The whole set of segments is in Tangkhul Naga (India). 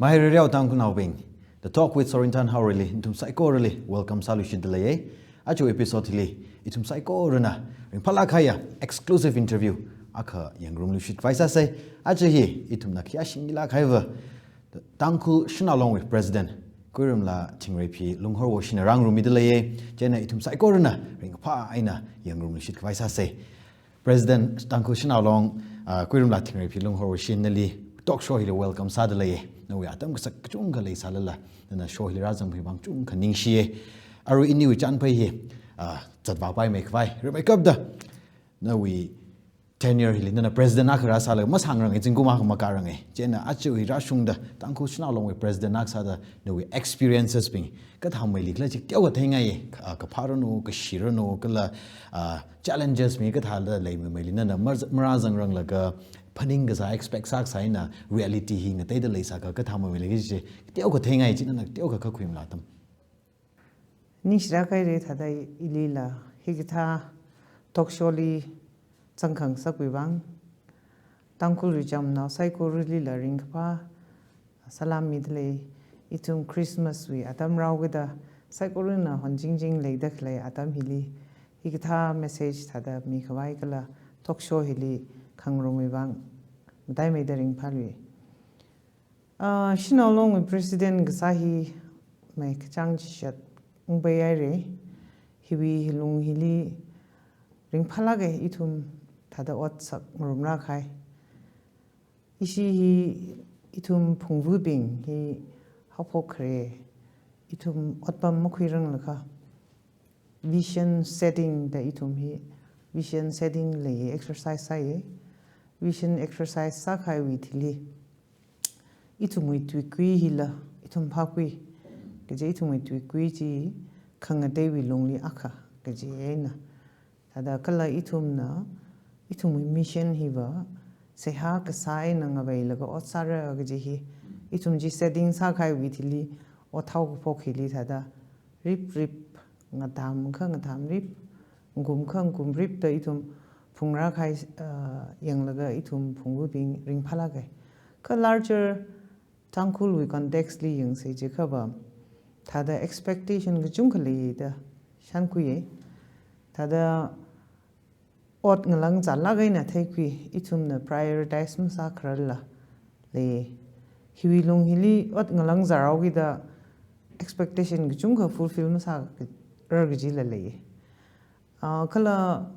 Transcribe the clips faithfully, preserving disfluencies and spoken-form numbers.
Mahairareo Tangkhulnaobing, The Talk with Sorinthan Haorali, nathum saikorali welcome sāluishitdalei. Aja episode hili, ithum saikorana ringphālāk kahaiya exclusive interview akha yangngarumluishit khavai sāsei. Aja hi, ithumna khayā shingmilāk kahaiva, Tangkhul Shanao Long wui President, Kuirumla Thingreiphi Lunghorwoshinna rāngarummidalei. Chieina ithum saikorana ringkaphā eina yangngarumluishit khavai sāsei. President Tangkhul Shanao Long, ah, Kuirumla Thingreiphi Lunghorwoshin, nali talk show hili welcome sādalei. Nawui atam kasak kachungkha leisālala, nana show hili rāzangkhavai vang chungkha ningshiya. Arui iniwui chānphai hi, ah, zatvāpaimei khavai rimeikapta, nawui tenure hili nana president akha rāsālaga masāngranga, zingkum akha makāranga. Chieina aja hi rāshungda Tangkhul Shanao Long wui president akha sāda nawui experiences bing kathāmeili khala chi teokha theingai, ka-, kaphāranu, kashiranu, kala, ah, challenges mi kathāda leimeimeili nana mar-, marāzangranglaga phaning kasā, expect sākasā eina reality hi ngateida leisākha kathāmeili kaji chi teokha theingai, chi nana teokha kakhuimala tam. Ningshilāk haira thāda ilila hikathā talk show li zangkhangasakwui vang. Tangkhulwui chamnao saikoralila ringkaphā salam midalei. Ithum Christmas wui atam rāhaokida saikorana honjingjing leida khalei atam hili, hikathā message thāda mikhavai kala talk show hili khangarumwui vang mataimeida ringphālui. Ah, Shanao Long wui president kasā hi mai kachāng chishat ungpai haira. Hiwui lung hili ringphālāka, ithum thāda ot sāngarumrā kahai. Ishi hi ithum phungvabing hi haophok khare, ithum otpam makhuiranglakha vision setting da ithum hi vision setting lei exercise sāya. Vision exercise sākahaiwui thili ithumwui tuikui hila ithum phākhui. Kaje ithumwui tuikui chi khangateiwui lungli akha kaji eina. Thāda kala ithumna, ithumwui mission hiva seihā kasā eina ngaveilaga ot sāra kaji hi, ithum chi setting sākahaiwui thili, ot haokaphok hili thāda rip rip, ngatham kha ngatham rip, ngum kha ngum ripda ithum phungrā kahai, ah, yanglaga ithum phungvabing ringphālāka. Kha larger Tangkhulwui context li yangsei jiakhava, thāda expectation kachungkha leida shānkhuiya. Thāda ot ngalāngzālāk eina theikhui, ithumna prioritize masākhararla lei. Hiwui lung hili ot ngalāngzāra kida expectation kachungkha fulfill masāra kajila lei. Ah, kala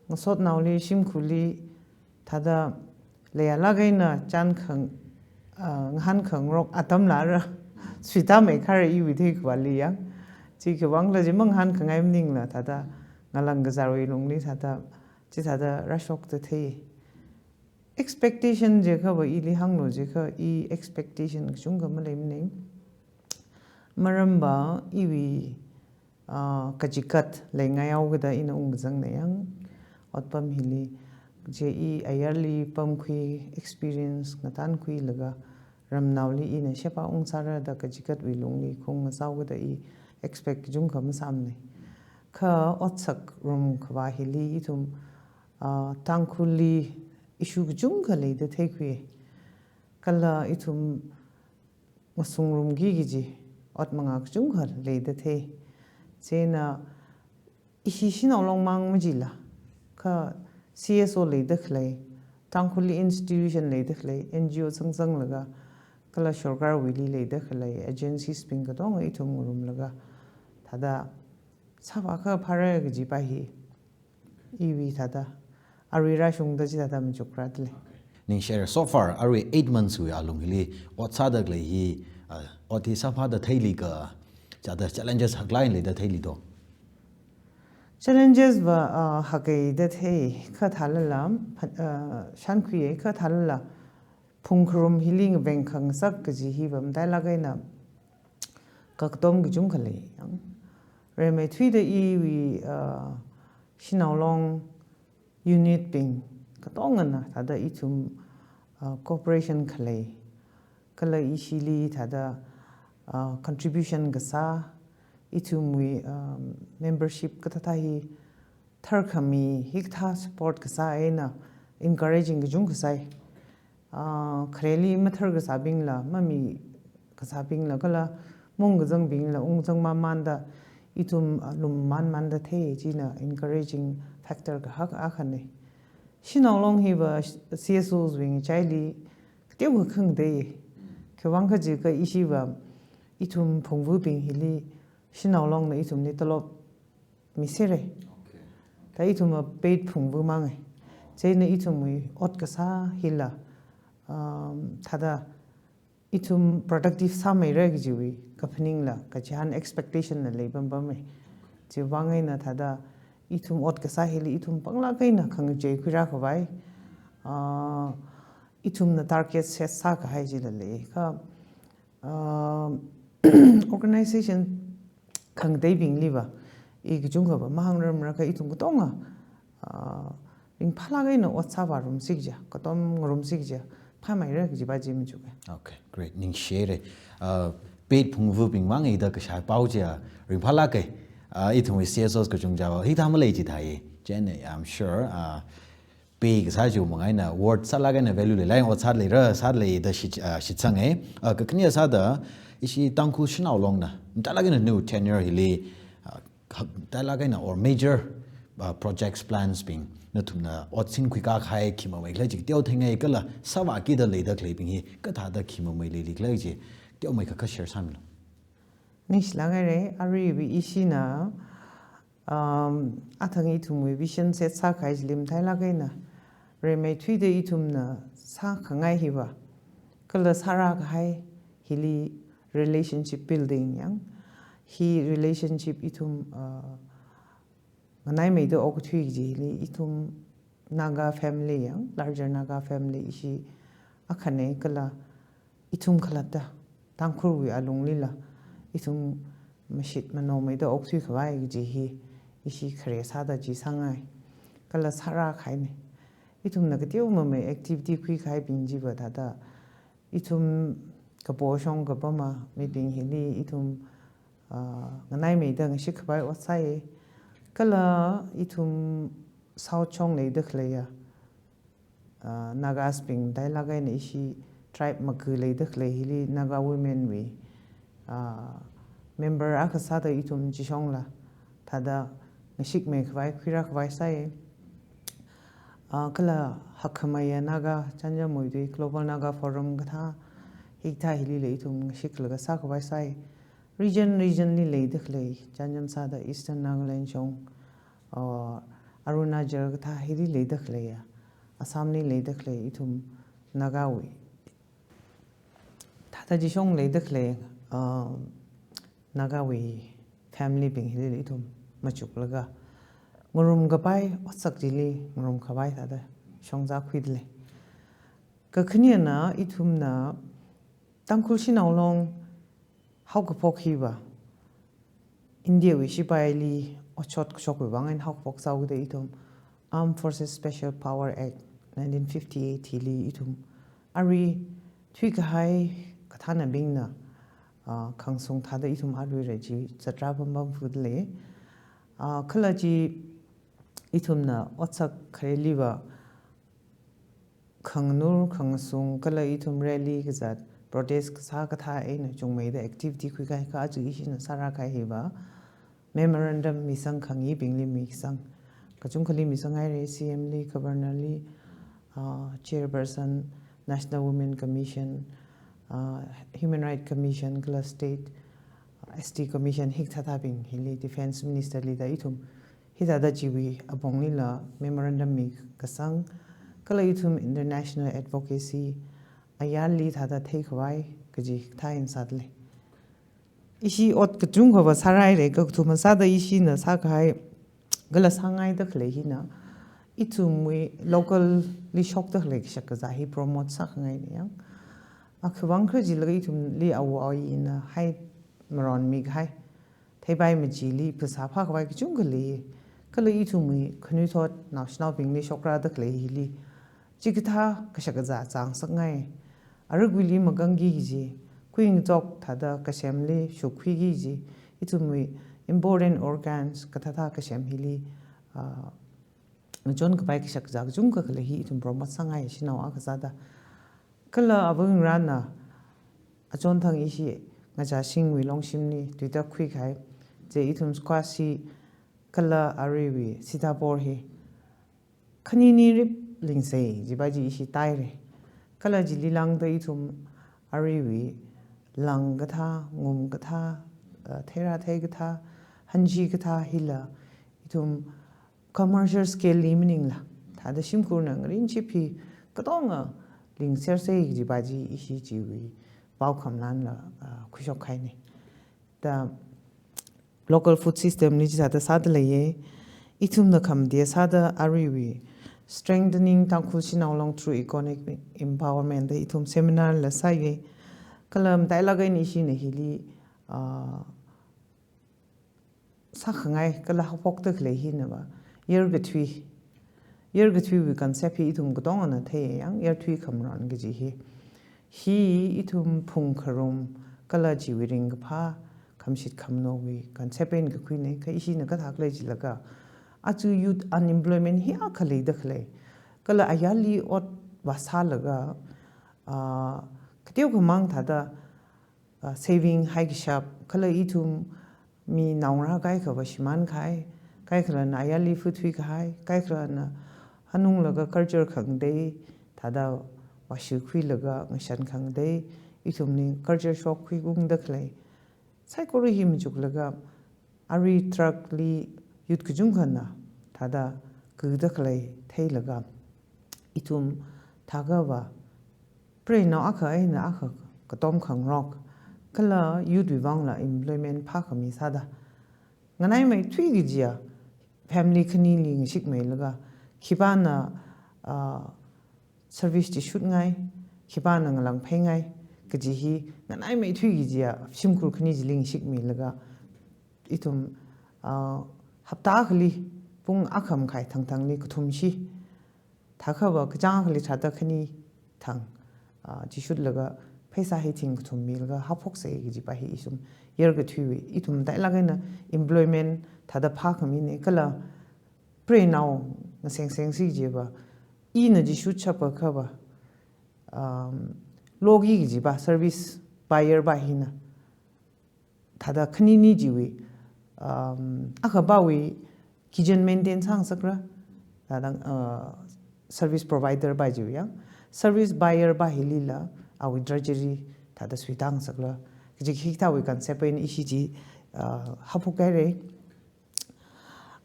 ngasotnaoli shimkhurli thāda leiyālāk eina chān khang, ah, ngahān khangarok atamla rā, suitāmei khare iwui theikhavāli yang. Chikhawui vangla chi mangahān khangai maningla thāda ngalāng kazārwui lungli thāda, chi thāda rāshokda thei. Expectation jiakhava ili hānglu jiakha i expectation kachungkha malei maning. Maramva iwui, ah, kachikat leingaihao kida ina ungkazangna yang. Otpam hili, je i ayarli pamkhui experience ngatangkhuilaga, ramnaoli ina sheba ungsāra da kachikatwui lungli khong ngasao kida i expect kachungkha masāmana. Kha ot sāngarum khavā hili ithum, ah, Tangkhulli issue kachungkha leida theikhui. Kala ithum ngasungrumki kaji ot manga kachungkha leida thei. Chieina ishi Shanao Long mang majila, kha C S O leida khalei, Tangkhulli institution leida khalei, N G O zangzanglaga, kala sorkarwuili leida khalei agencies bing katonga ithum ngarumlaga, thāda sāvākha phāra kajipa hi iwui thāda, arui rāshungda chithāda machukrādalei. Ningshire, so far, arui eight months wui alung hili ot sāda khalei hi, ah, ot hi sāphāda theili ka, chithāda challenges haklāk eina leida theili do? Challenges va, ah, hakeida thei, kha thālala, pha-, ah, shānkhuiya, kha thālala, phungkharum hili ngaveng khangasak kaji hiva matailāk eina kakatom kachungkha lei yang. Rimeithuida iwui, ah, Shanao Long unit bing katongana thāda ithum, ah, cooperation khalei, kala ishili thāda, ah, contribution kasā, ithumwui, ah, membership kathāthā hi tharkhami, hikathā support kasā eina encouraging kachungkha sai. Ah, khareli mathar kasābingla mami Sābingla kala mung kazangbingla ungzang mamanda ithum, ah, lum mamanda thei china encouraging factor kahak akhana. Shanao Long hiva C S Os bing chaili kateokha khangatei. Khiwuivang kaji kha ishiva ithum phungvabing hili Shanao Longna ithumli tolop misera. Okay. Thāda ithumva paid phungva manga. Chieina ithumwui ot kasā hila, um, thāda ithum productive sāmeira kajiwui kaphaningla, kachihān expectation la leipam pamra. Chiwuivang eina thāda ithum ot kasā hili ithum panglāk eina khangachei khuirākhavai, ah, ithumna target set sākahai chila lei. Kha, ah, organization khangateibingliva i kachungkhava mahāngrarmara kha ithum katonga, ah, ringphālāk eina ot sāvārumsi kaja, katom ngarumsi kaja, phāmeira kajiva chi machuka. Okay, great. Ningshire. Uh, paid phungvabing vang ida kashai pao chiya ringphālāka. Uh, ithumwui C S Os kachungkhava hithā malei chithāya. Chieina, I'm sure, uh, pay kasā chiwui manga eina worth sālāk eina value leilāk eina ot sāda leira, sāda lei da shit, uh, shitsanga. Uh, kakhane sāda ishi Tangkhul Shanao Longna matailāk eina nawui tenure hili, uh, hak-, matailāk eina or major, uh, projects plans bing nathumna ot singkhui kahai khi mamei khala chi kateo theingai kala sāvākida leida khaleibing hi kathāda khi mamei leilikhala chi teomeikha kha share sāmilu. Ningshilāk haira, aruiva ishina, um, athang ithumwui vision set sākahai chili matailāk eina rimeithuida ithumna sākhangai hiva kala sārākahai hili relationship building yang. Hi relationship ithum, uh, nganaimeida okthui kaji hili ithum Naga family yang, larger Naga family ishi akhana kala ithum khalatta Tangkhulwui alunglila ithum mashit manomeida okthuikhavai kaji hi ishi khare sāda chi sāngai. Kala sārākahaina. Ithumna kateo mamei activity khuikahaibing chiva thāda ithum kapo shong kapama mibing hili ithum, ah, nganaimeida ngashik khavai ot sāya. Kala ithum South shong leida khaleiya, ah, Nagas bing matailāk eina ishi tribe maga leida khalei hili Naga Women wui, ah, member akha sāda ithum chishongla thāda ngashikmei khavai, khuirā khavai sāya. Ah, kala hakkhameiya Naga, Chanjamwui tui Global Naga Forum kathā, hikathā hilila ithum ngashiklaga sākhavai sāya. Region, region li leida khalei, Chanjam sāda Eastern Nagaland shong, ah, Arunachal kathā hili leida khaleiya, Assam li leida khalei ithum Nagawui thāda chishong leida khalei, ah, Nagawui family bing hili ithum machuklaga ngarumkapai otsak chili ngarumkapai thāda shongzā khuida lei. Kakhanena ithumna Tangkhul Shanao Long haokaphok hiva India wui shipaili otshot kashokwui vang eina haokaphok sāhaoda ithum Armed Forces Special Power Act nineteen fifty-eight hili ithum arui thuikahai kathānabingna, ah, khangsung thāda ithum aruira chi zatra pampam fuda lei. Ah, kala chi ithumna otsak khareliva khanganur, khangasung, kala ithum rally kazat, protest kasā kathā eina chungmeida activity khuikahai kha aja ishina sārākahai hiva memorandum misang khangayibingli misang. Kachungkhali misanghaira, C M li, Governor li, ah, Chairperson, National Women Commission, ah, Human Rights Commission, kala State, ah, S T Commission, hikathāthābing hili Defence Minister li da ithum hithāda chiwui aponglila memorandum mikasang, kala ithum international advocacy ayarli thāda theikhavai kaji kathā eina sāda lei. Ishi ot kachungkhava sārāhaira, kakathuma sāda ishina sākahai kala sāngaida khalei hina ithumwui local li shokda khalei kashak kazā hi promote sākhangaina yang. Akhavang kharajila ithumli awo awui eina haimaron mikahai, theipai machili phasā phākhavai kachungkha lei, kala ithumwui khanuithot naoshinaobingli shokrada khalei hili chikathā kashak kazā zangsakngai. Arikuili makangki kaji, khuingachok thāda kasemli shukkhuiki kaji, ithumwui important organs kathāthā kasem hili, ah, ngachonkapai kashak kazā kachungkha khalei hi ithum promote sāngai shanao akha sāda. Kala ava ngarāna achonthang ishi ngachāshingwui longshimli tuitak khuikahai, chi ithum squash hi kala aruiwui sitapor hi khanini rip lingsei jiva chi ishi taire. Kala chili lāngda ithum aruiwui lang kathā, ngum kathā, uh, theira thei kathā, hanji kathā hila ithum commercial scale li maningla, thāda shimkhurna ngarinship hi katonga lingsersei jiva chi ishi chiwui paokhamlanla, uh, khuishok kahaine. Da local food system li chithāda sāda leiye. Ithumna khamataiya sāda aruiwui strengthening Tangkhul shanao long through economic empowerment da ithum seminar la sāye. Kala matailāk eina ishina hili, ah, sākhangai kala haophokda khalei hinava yarkathui. Yarkathuiwui concept hi ithum katongana theiya, yang yarthui khamaron kaji hi. Hi ithum phungkharum kala chiwui ringkaphā, khamashit khamanowui concept eina kakhuine, kha ishina kathā khalei jilaga, aja youth unemployment hi akha leida khalei, kala ayarli ot vāsālaga, ah, kateokhamang thāda, ah, saving haikashap, kala ithum mi naongarā kaikha vāshimān kahai, kaikhalana ayarli futhui kahai, kaikhalana hanunglaga culture khangatei thāda vāshikhuilaga ngashan khangatei, ithumli culture shock khuikungda khalei. Saikora hi machuklaga arui truck li youth kachungkhana thāda khuida khalei theilaga, ithum thākha va preinao akha eina akha katom khangarok, kala youth wui vangla employment phākhami sāda, nganaimeithui kajiya family khanili ngashikmeilaga, khipāna, ah, service chi shutngai, khipāna ngalāngpheingai kaji hi nganaimeithui kajiya shimkhur khani chili ngashikmeilaga, ithum, ah, hapta akhali pung akha makhai thangthangli kathum shi, thākha va kachāng akhali thāda khani thang, ah, chi shutlaga pheisā hi thing kathum milaga haophoksei kajiva hi ithum yarkathuiwui, ithum matailāk eina employment thāda phākhamine, kala preinao ngasengsengsi jiva, ina chi shutshapa khava, um, logi kajiva service buyer va hina thāda khanini chiwui, um, akhavāwui kitchen maintain sāngasakra, thāda, uh, service provider va chiwui yang, service buyer va hilila awui drudgery thāda suitāngasakra kaji hikathāwui concept eina ishi chi, uh, haophok kahaire.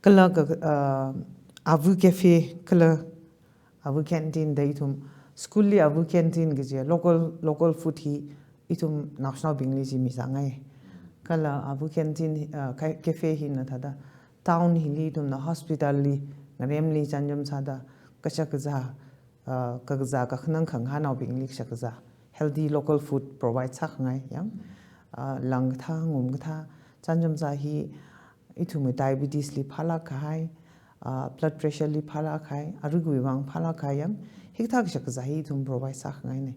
Kala ka, ah, ava cafe, kala ava canteen da ithum school li ava canteen kaji local, local food hi ithum naoshinaobingli chi mizangai. Kala ava canteen, ah, ca-, cafe hina thāda town hili ithumna hospital li, ngaremli chānjam sāda, kashak kazā, ah, kakazā kakhanang khangahānaobingli kashak kazā healthy local food provide sākhangai yang, ah, lang kathā, ngum kathā, chānjam sā hi ithumwui diabetes li phālāk kahai, ah, blood pressure li phālāk kahai, arui kawui vang phālāk kahai yang, hikathā kashak kazā hi ithum provide sākhangaine.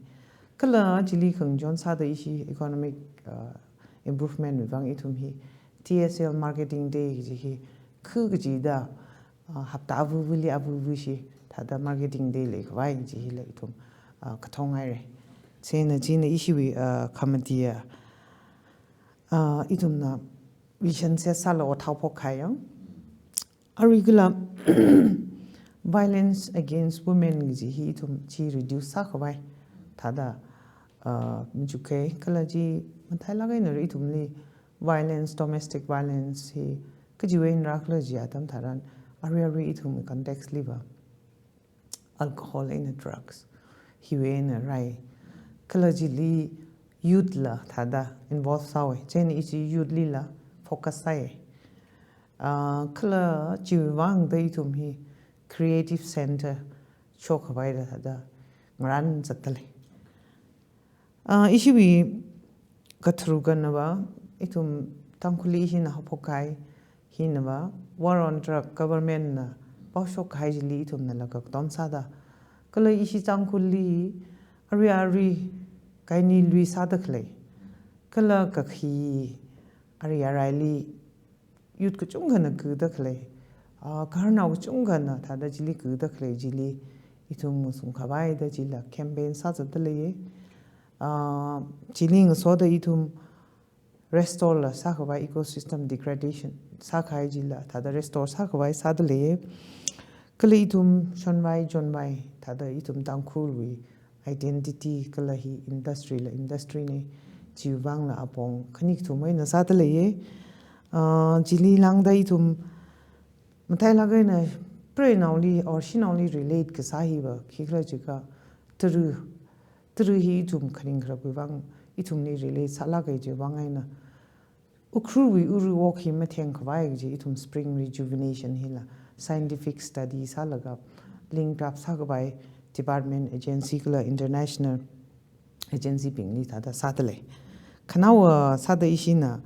Kala chili khangachon sāda ishi economic, ah, improvement wui vang ithum hi T S L marketing day kaji hi khu kachida, ah, hapta avavali avavu shi thāda marketing day leikhavai chi hila ithum, ah, kathong haire. Chieina china ishiwui, ah, khamataiya, ah, ithumna vision set sālaga ot haophok kahai yang, arui kala violence against women kaji hi ithum chi reduce sākhavai thāda, ah, machukkahai, kala chi matailāk eina ithumli violence, domestic violence hi kajiwui eina rākhala chi atam tharan, arui arui ithum context liva alcohol eina drugs hiwui eina rai. Kala chili youth la thāda involve sāhaowe. Chieina ishi youth lila focus sāye. Ah, kala chiwui vangda ithum hi creative center shokhavaida thāda ngarān zatdalei. Ah, ishiwui katharukanava, ithum Tangkhulli ishina haophok kahai hinava, war on drug government na paoshok kahai chili ithumnala kakatom sāda, kala ishi Tangkhulli arui arui kaini lui sāda khalei, kala kakhi ari araili youth kachungkhana khuida khalei, ah, gaharnao kachungkhana thāda chili khuida khalei chili ithum ngasungkhavaida chila campaign sāzatda leiye. Ah, chili ngasoda ithum restore la sākhavai, ecosystem degradation sākahai chila thāda restore sākhavai sāda leiya. Kala ithum shonvai chonvai thāda ithum Tangkhulwui identity kala hi industry la industry na, chiwui vang la apong khani kathum eina sāda leiya. Ah, chili lāngda ithum matailāk eina preinaoli or shanaoli relate kasā hiva khikhala jiakha tara, tara hi ithum kharing kharapwui vang ithumli relate sālāka chiwui vang eina Ukhrulwui uru wok hi matheng khavai kaji ithum spring rejuvenation hila scientific study sālaga link up sākhavai department, agency kala international agency bingli thāda sāda lei. Khanaowa sāda ishina,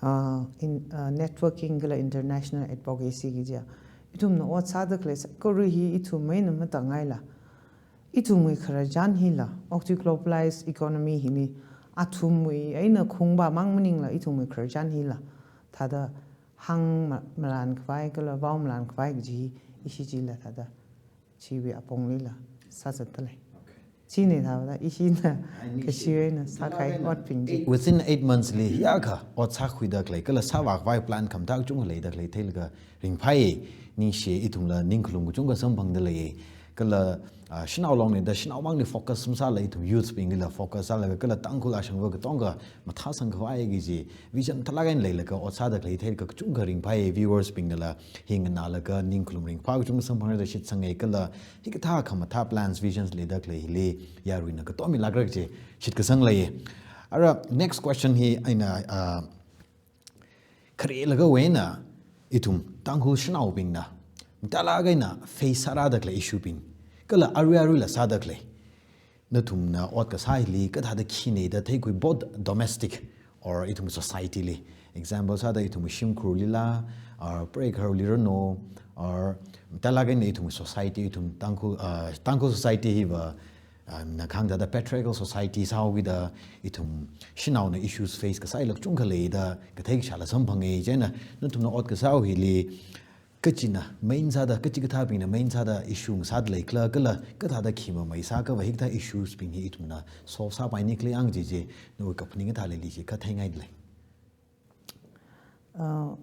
ah, in, ah, networking kala international advocacy kaji. Ithumna ot sāda khalei saikora hi ithum eina matāngaila, ithumwui khararchan hila, okathui globalized economy hili, athumwui eina khungba mang maningla ithumwui khararchan hila thāda hāng ma-, malan khavai kala vao malan khavai kaji hi ishi chila thāda chiwui aponglila sāzatda lei. China thāda ishina kashi eina sākahai otbing chi. Within eight months li hiyākha ot sākhuida khalei kala sāvā khavai plan khamathā kachungkha leida khalei theilaga ringphai. Ningshi, ithumla ningkhalum kachungkha samphangda lei. Kala, ah, shanao longna da shanao mangli focus masāla ithum youth binglila focus sālaga kala Tangkhul ashangva katonga mathāsang khavai kaji vision mathālāk eina leilaga ot sāda khalei theilaga kachungkha ringphai. Viewers bingnala hi nganālaga ningkhalum ringphā kachungkha samphangda shitsanga kala hikathā khamathā plans, visions leida khalei hili yaruina katom milākra kaji shitkasang lei. Ara next question hi eina, ah, kharelaga wena ithum Tangkhul shanaobingna matailāk eina face sārāda khalei issue bing kala arui aruila sāda khalei, nathumna ot kasā hili kathāda khina da theikhui, both domestic or ithum society li. Example sāda ithum shimkhurlila, or preigaharaoli ranu, or matailāk eina ithum society, ithum Tangkhul, ah, Tangkhul society hiva, ah, na khangda da patriarchal society sāhaokida ithum shanaona issues face kasā hila kachungkha leida kathei kashāla samphanga. Chieina nathumna ot kasā hili kachina main sāda, kachikathābingna main sāda issue ngasāda leikhala kala kathāda khi mamei sākha va hikathā issues bing hi ithumna solve sāpaini khala yang chi chi, nawui kaphaning kathā leili chi kha theingaida lei. Ah,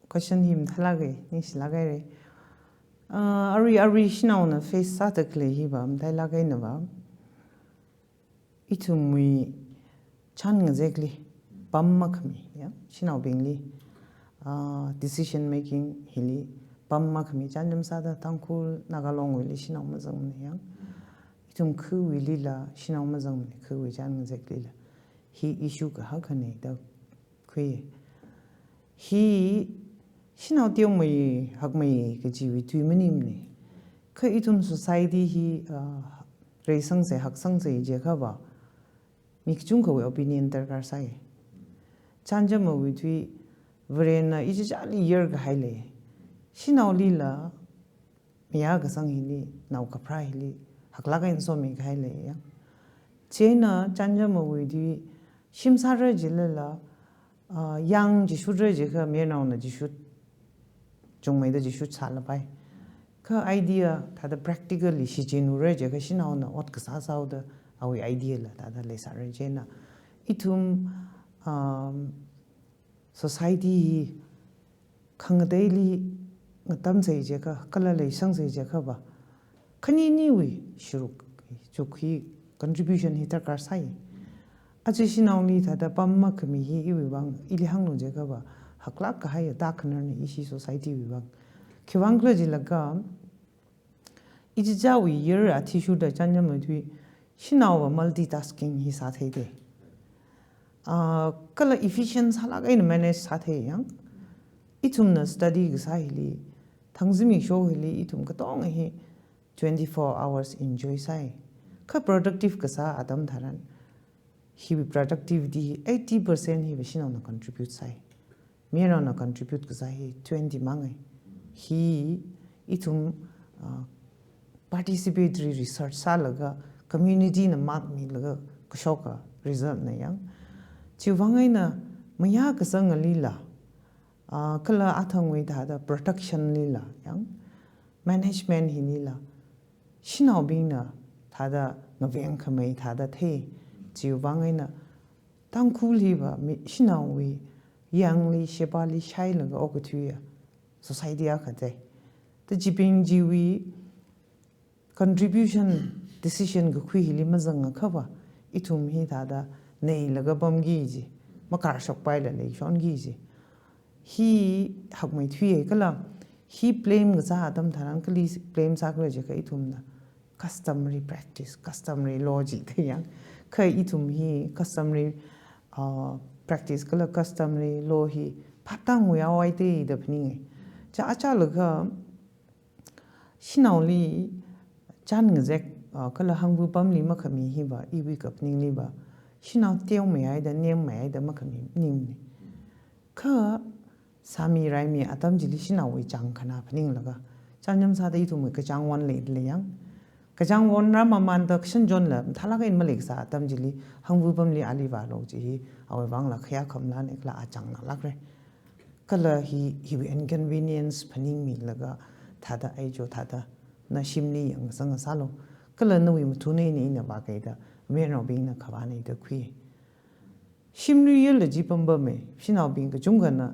question hi mathālāka, ningshilāka re. Ah, arui arui shanaona face sāda khalei hiva matailāk eina va ithumwui chān ngazekli pam makhami, ya, shanaobingli, ah, decision making hili pam makhami chānjam sāda Tangkhul Naga Longwuili shanao mazangmana ya. Ithum khawuilila shanao mazangmana, khawui chān ngazeklila. Hi issue kahak akhana da khui. Hi shanao teomei hakmei kajiwui tui maningmana. Kha ithum society hi, ah, reisangsa, haksangsa jiakha va mi kachungkhawui opinion darkar sai. Chānjamawui tui, Varena ichichāli yar kahai lei. Shanaolila mayā kasang hili, nao kapharā hili haklāk eina somi kahai lei ya. Chieina chānjamawui tui, shim sāra jilala, ah, yang chishutra jiakha mayarnaona chishut, chungmeida chishut sālapai. Kha idea thāda practically shichinura jiakha shanaona ot kasā sāhaoda awui idea la thāda leisāra. Chieina ithum, um, society hi khangateili ngatamsa jiakha, kala leisangsei jiakha va, khaniniwui sharuk, chuk hi contribution hi darkar sai. Aja shanaoli thāda pam makhami hi iwui vang, ili hānglu jiakha va, haklāk kahai atak khanarna ishi society wui vang. Khiwuivang khala jilaga, ichichāwui yar athishurda chānjamawui tui, shanaova multitasking hi sātheida. Ah, kala efficient sālāk eina manage sāthei yang. Ithumna study kasā hili, thang zimiksho hili ithum katonga hi twenty-four hours enjoy sai. Kha productive kasā atam tharan, hiwui productivity hi eighty percent hiva shanaona contribute sai. Mayarnaona contribute kasā hi twenty mangai. Hi ithum, ah, participatory research sālaga community na mark milaga kashoka result na yang. Chiwuivang eina mayā kasangalila, ah, kala athangwui thāda production lila yang, management hilila, shanaobingna thāda ngaveng khamei thāda thei, Chiwui vang eina Tangkhul hiva mi shanaowui yangli shebali shailaga okathuiya society akha dei. Ta chibing chiwui contribution decision kakhui hili mazangakhava, ithum hi thāda neilaga pamki ji, makarshokpaila leishonki ji. Hi hakmeithuiya kala, hi blame kasā atam tharan kali blame sākhala jiakha ithumna customary practice, customary law jida yang. Kha ithum hi customary, uh, practice kala customary law hi phaptānguiya wai dei da phaninga. Cha achālakha shanaoli chān ngazek, uh, kala hangvapamli makhami hiva, iwui kaphaningliva, shanao teomeihaida, nemeihaida makhami maningmana. Kha sāmi raimi atam chili shanaowui chāng khana phaninglaga, chānjam sāda ithumwui kachāng won leida lei yang. Kachāng won rāmamānda kashan jonla mathālāk eina maleikasā atam chili hangvapamli ali vālu ji hi, awui vangla khayā khamlāna kala achāng ngalākra. Kala hi, hiwui inconvenience phaningmilaga thāda aijo thāda na shimli yangsang sālu. Kala nawui mathun eina ina vākaida mayarnaobingna khavāna da khui. Shimlui yirla chi pampamma, shanaobing kachungkhana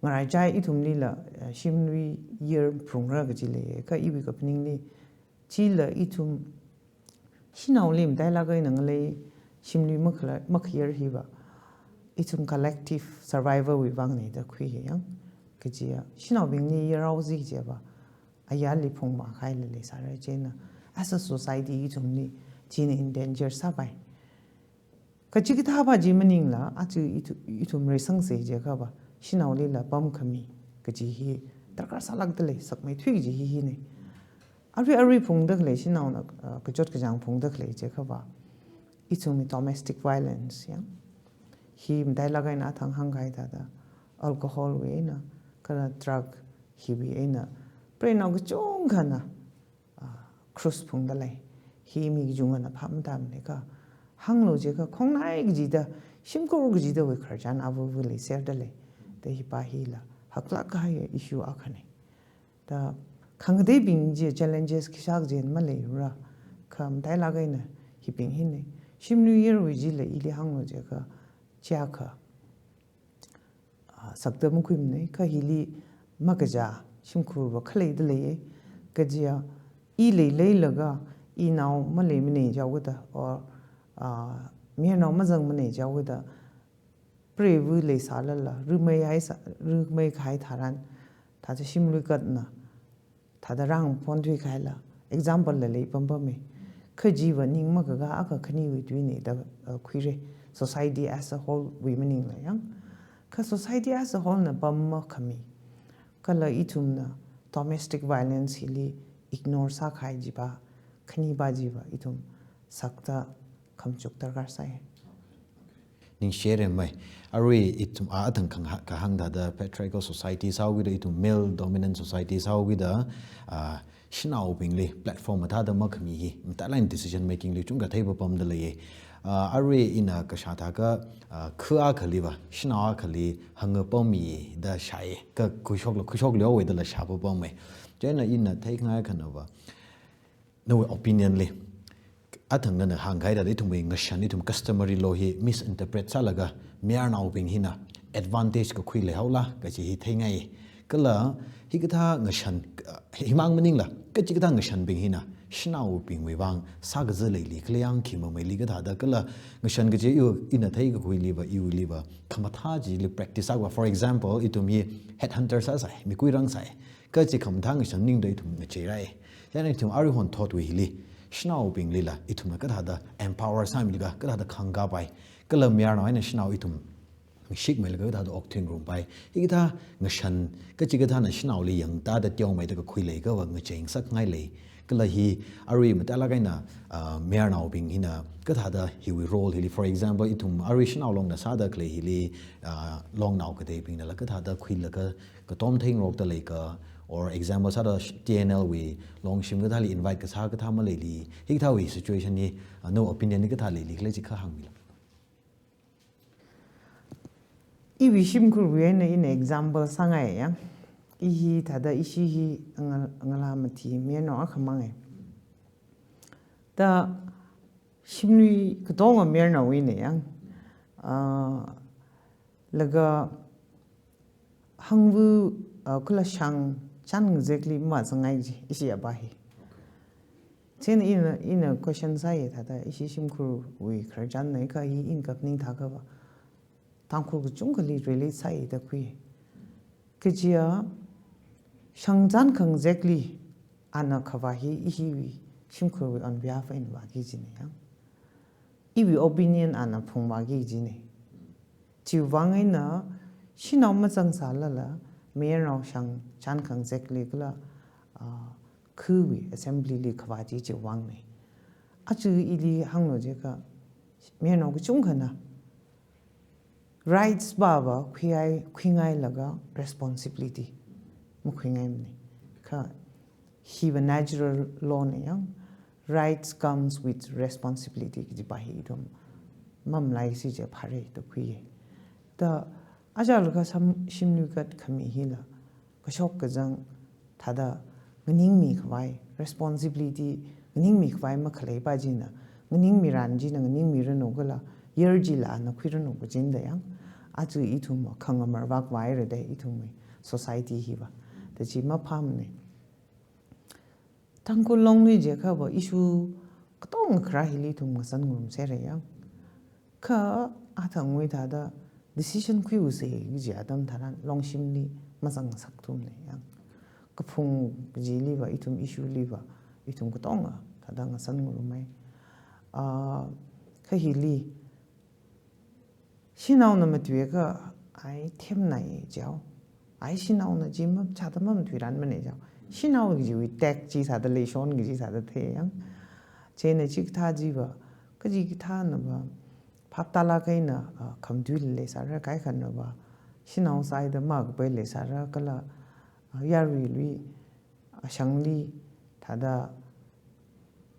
ngaraichai ithumlila, eh, shimlui yir phungra kaji lei, kha iwui kaphaningli, chila ithum shanaoli matailāk eina ngalei shimlui makhala-, makhayir hiva, ithum collective survival wui vangna da khuiya yang. Kajiya, shanaobingli yirhaosi jiva, ayarli phungvākhaila leisāra chieina. As a society ithumli, china endanger sāpai. Kachikathāva chi maningla, aja ithu-, ithum reisangsa jiakhava, shanaolila pamkhami kaji hi darkar sālākda lei, sakmeithui kaji hi hina. Arui arui phungda khalei shanaona, uh, kachot kachāng phungda khalei jiakhava, ithumwui domestic violence yang. Hi matailāk eina athang hāngkahai thāda, alcohol wui eina, kala drug hiwui eina, preinao kachungkhana, ah, cruise phungda lei. Hi mi kachungkhana phap matāmana kha, hānglu jiakha khongnai kajida, shimkhur kajidawui khararchan avāva leiserda lei. Ta hiva hila haklāk kahaiya issue akhana. Ta khangateibing chi challenges khi shak jen maleira, kha matailāk eina hibing hina. Shimlui yirwui chila ili hānglu jiakha, chiakha, ah, sakda makhuimana, kha hili makazā shimkhurva khaleida leiya. Kajiya, i leileilaga, inao maleimana jihaoda, or, ah, mayarnao mazangmana jihaoda, preiva leisālala, rāmei haisā, rāmeikahai tharan, thāda shimlui katna, thāda rāngaphonthuikahaila, example la leipampamma. Kha chiva ning makakā akha khaniwui tuina da, uh, khuira, society as a whole wui maningla yang. Kha society as a whole na pam makhami, kala ithumna domestic violence hili ignore sākahai chiva, khaniva chiva ithum sakta khamachuk darkar sāi. Ningshire mai. Arui ithum a athang khang ha-, kahāng thāda patriarchal society sāhaokida, ithum male dominant society sāhaokida, ah, shanaobingli platform mathāda makhami hi, matailāk eina decision making li chungkha theipapamda leiya. Ah, arui ina kashā thākha, ah, kha akhaliva, shanao akhali hāngapammi da shāya, kha khuishokla, khuishokli haowa dala shāpapammai. Chieina ina theikhangai akhanava, nawui opinion li, athang nana hāngkahai thāda ithumwui ngashan, ithum customary law hi misinterpret sālaga, mayarnaobing hina advantage kakhui leihaola kaji hi theingai. Kala hikathā ngashan, himang maningla, kachikathā ngashanbing hina shanaobingwui vang sākazā leili khala yang, khi mameili kathāda, kala ngashan kaji iwui, ina theikakhuiliva, iwuiliva khamathā chili practice sāva. For example, ithum hi headhunter sāsai, mikuirang sai, kachi khamathā ngashan maningda ithum ngacheirai. Chieina ithum aruihon thotwui hili, shanaobinglila ithumna kathāda empower sāmilaga, kathāda khangkapai, kala mayarnao eina shanao ithum shikmeilaga kathāda okthuingarumpai, hikathā ngashan, kachikathāna shanaoli yangtāda teomeida kakhui leiakhava ngacheingasakngai lei. Kala hi arui matailāk eina, ah, mayarnaobing hina kathāda hiwui role hili, for example, ithum arui shanao longna sāda khalei hili, ah, longnao kateibingnala kathāda khuilaga katom theingarokda leikha, or example sāda sh-, T N L wui longshim kathāli invite kasā kathā maleili, hikathāwui situation hi, ah, nawui opinion li kathā leili khala chi kha hāngmilu. Iwui shimkhurwui eina ina example sāngai yang. I hi thāda ishi hi ngal-, ngalā mathi mayarnao akhamanga. Ta Shimlui katonga mayarnaowuina yang. Ah, laga hangva, ah, kala shang chān exactly mazangngai ji, ishi aba hi. Chieina ina, ina question sāya thāda, ishi shimkhurwui khararchanna kha hi ina kaphaning thākha va. Tangkhul kachungkhali relate sāya da khui. Kajiya shang chān khangasekli ana khavā hi ihiwui shimkhurwui on behalf eina vāki jina yang. Iwui opinion ana phungvāki jina. Chiwui vang eina shanao mazangsālala mayarnao shang chān khangasekli kala, ah, khawui assembly li khavā chi chiwui vangna. Aja ili hānglu jiakha mayarnao kachungkhana rights baba khuingai, khuingailaga responsibility makhuingaimana. Kha hiva natural law na yang, rights comes with responsibility kajipa hi ithum mamalaisi je phāra da khuiya. Da aja laga sam shimlui kat khami hila kashok kazang thāda nganingmi khavai, responsibility nganingmi khavai makhaleipa china, nganingmi ran china nganingmiranu kala, yar chila ana khuiranu kajina da yang. Aja ithum khangamar vak vaira da ithumwui society hiva. Da chi maphāmana. Tangkhul Longli jiakha va issue katonga kharā hili ithum ngasan ngarumsera yang. Kha athangwui thāda decision khuiusa kaji atam tharan Longshimli mazangsak thumna yang. Kaphung kajili va ithum issue li va ithum katonga thāda ngasan ngarumai. Ah, kha hili shanaona matuiakha ai themnai jiao. Ai shanaona chi machāda mamatuiranmana jiao. Shanao kajiwui tag chi sāda leishon kaji sāda thei yang. Chieina chikathā chiva, kachikathāna va phaptālāk eina, ah, khamatui leisāra, kaikhana va shanao sāida makapai leisāra kala, ah, yaruili ashangli thāda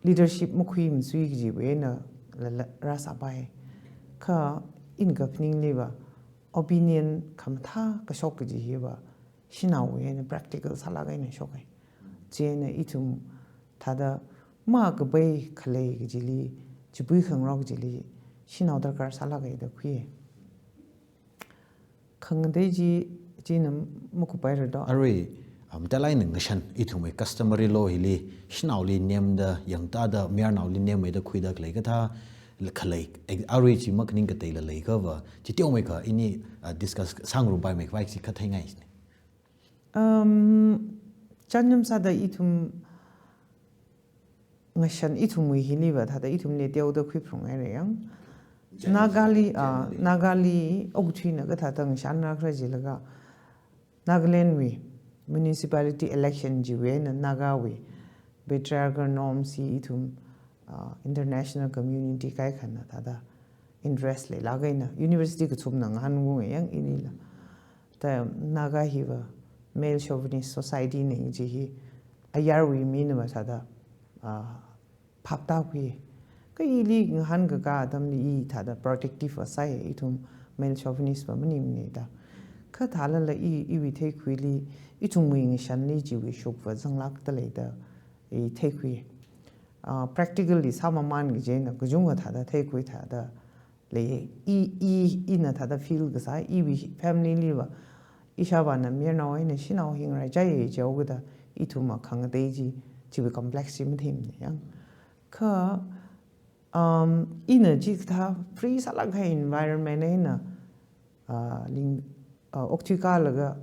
leadership makhui masui kajiwui eina lala rāsāpai. Kha ina kaphaningli va opinion khamathā kashok kaji hiva shanaowui eina practical sālāk eina shoka. Chieina ithum thāda makapai khalei kajili chipui khangarok kajili shanao darkar sālāka da khuiya. Khangatei chi, china makupaira do. Arui, um, talai na ngashan, ithumwui customary law hili, shanaoli nemda, yangtāda, mayarnaoli nemmeida khuida khalei kathā, khalei, ek-, arui chi makhaning kateila leikha va, chi teomeikha ini, uh, discuss sāngarumpai meikhavai chi katheingai jina. Um, chānjam sāda ithum ngashan ithumwui hili va thāda ithumli teoda khuiphalungngaira yang. Nagali, ah, Nagali okathuina kathāda ngashanra khala jilaga Nagalandwui municipality election chiwui eina Nagawui patriarchal norms hi ithum, ah, international community kaikhana thāda interest leilāk eina university kathumna ngahānngai yang inila. Da Naga hiva male chauvinist society na chi hi ayarwui mina va thāda, ah, phaptākhui. Kha ili ngahānkaka atamli i thāda protective va sāya, ithum male chauvinist va maningmana da. Kha thālala i, iwui theikhuili, ithumwui ngashanli chiwui shukva zanglākda leida i theikhui. Ah, practically sāmamān kajina, kachungkha thāda theikhui thāda lei. I, i, ina thāda feel kasā, iwui family li va, ishāvāna mayarnao eina shanao hi ngaraichai jihaokida, ithumva khangatei chi, chiwui complex chi matheimana yang. Kha, um, ina chikathā free sālāk kahai environment eina, ah, ling, ah, okthui kālaga,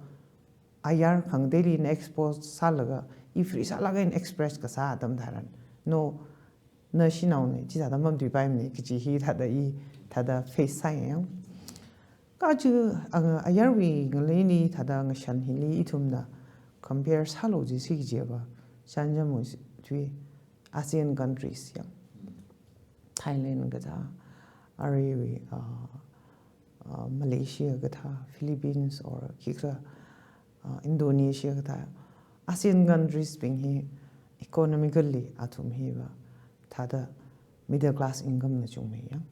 ayar khangateili na expose sālaga, i free sālāk eina express kasā atam tharan, no, na shanaona, chi thāda mamatuipaimana, kaji hi thāda i, thāda face sāya yang. Kha chi, ah, ayarwui ngaleili thāda ngashan hili ithumna compare sālu jisi kajiva, chānjam ui tui ASEAN countries yang. Thailand kathā, aruiwui, ah, ah, Malaysia kathā, Philippines or khikha, ah, Indonesia kathā, ASEAN countries bing hi economically athum hiva thāda middle class income na chungmei yang.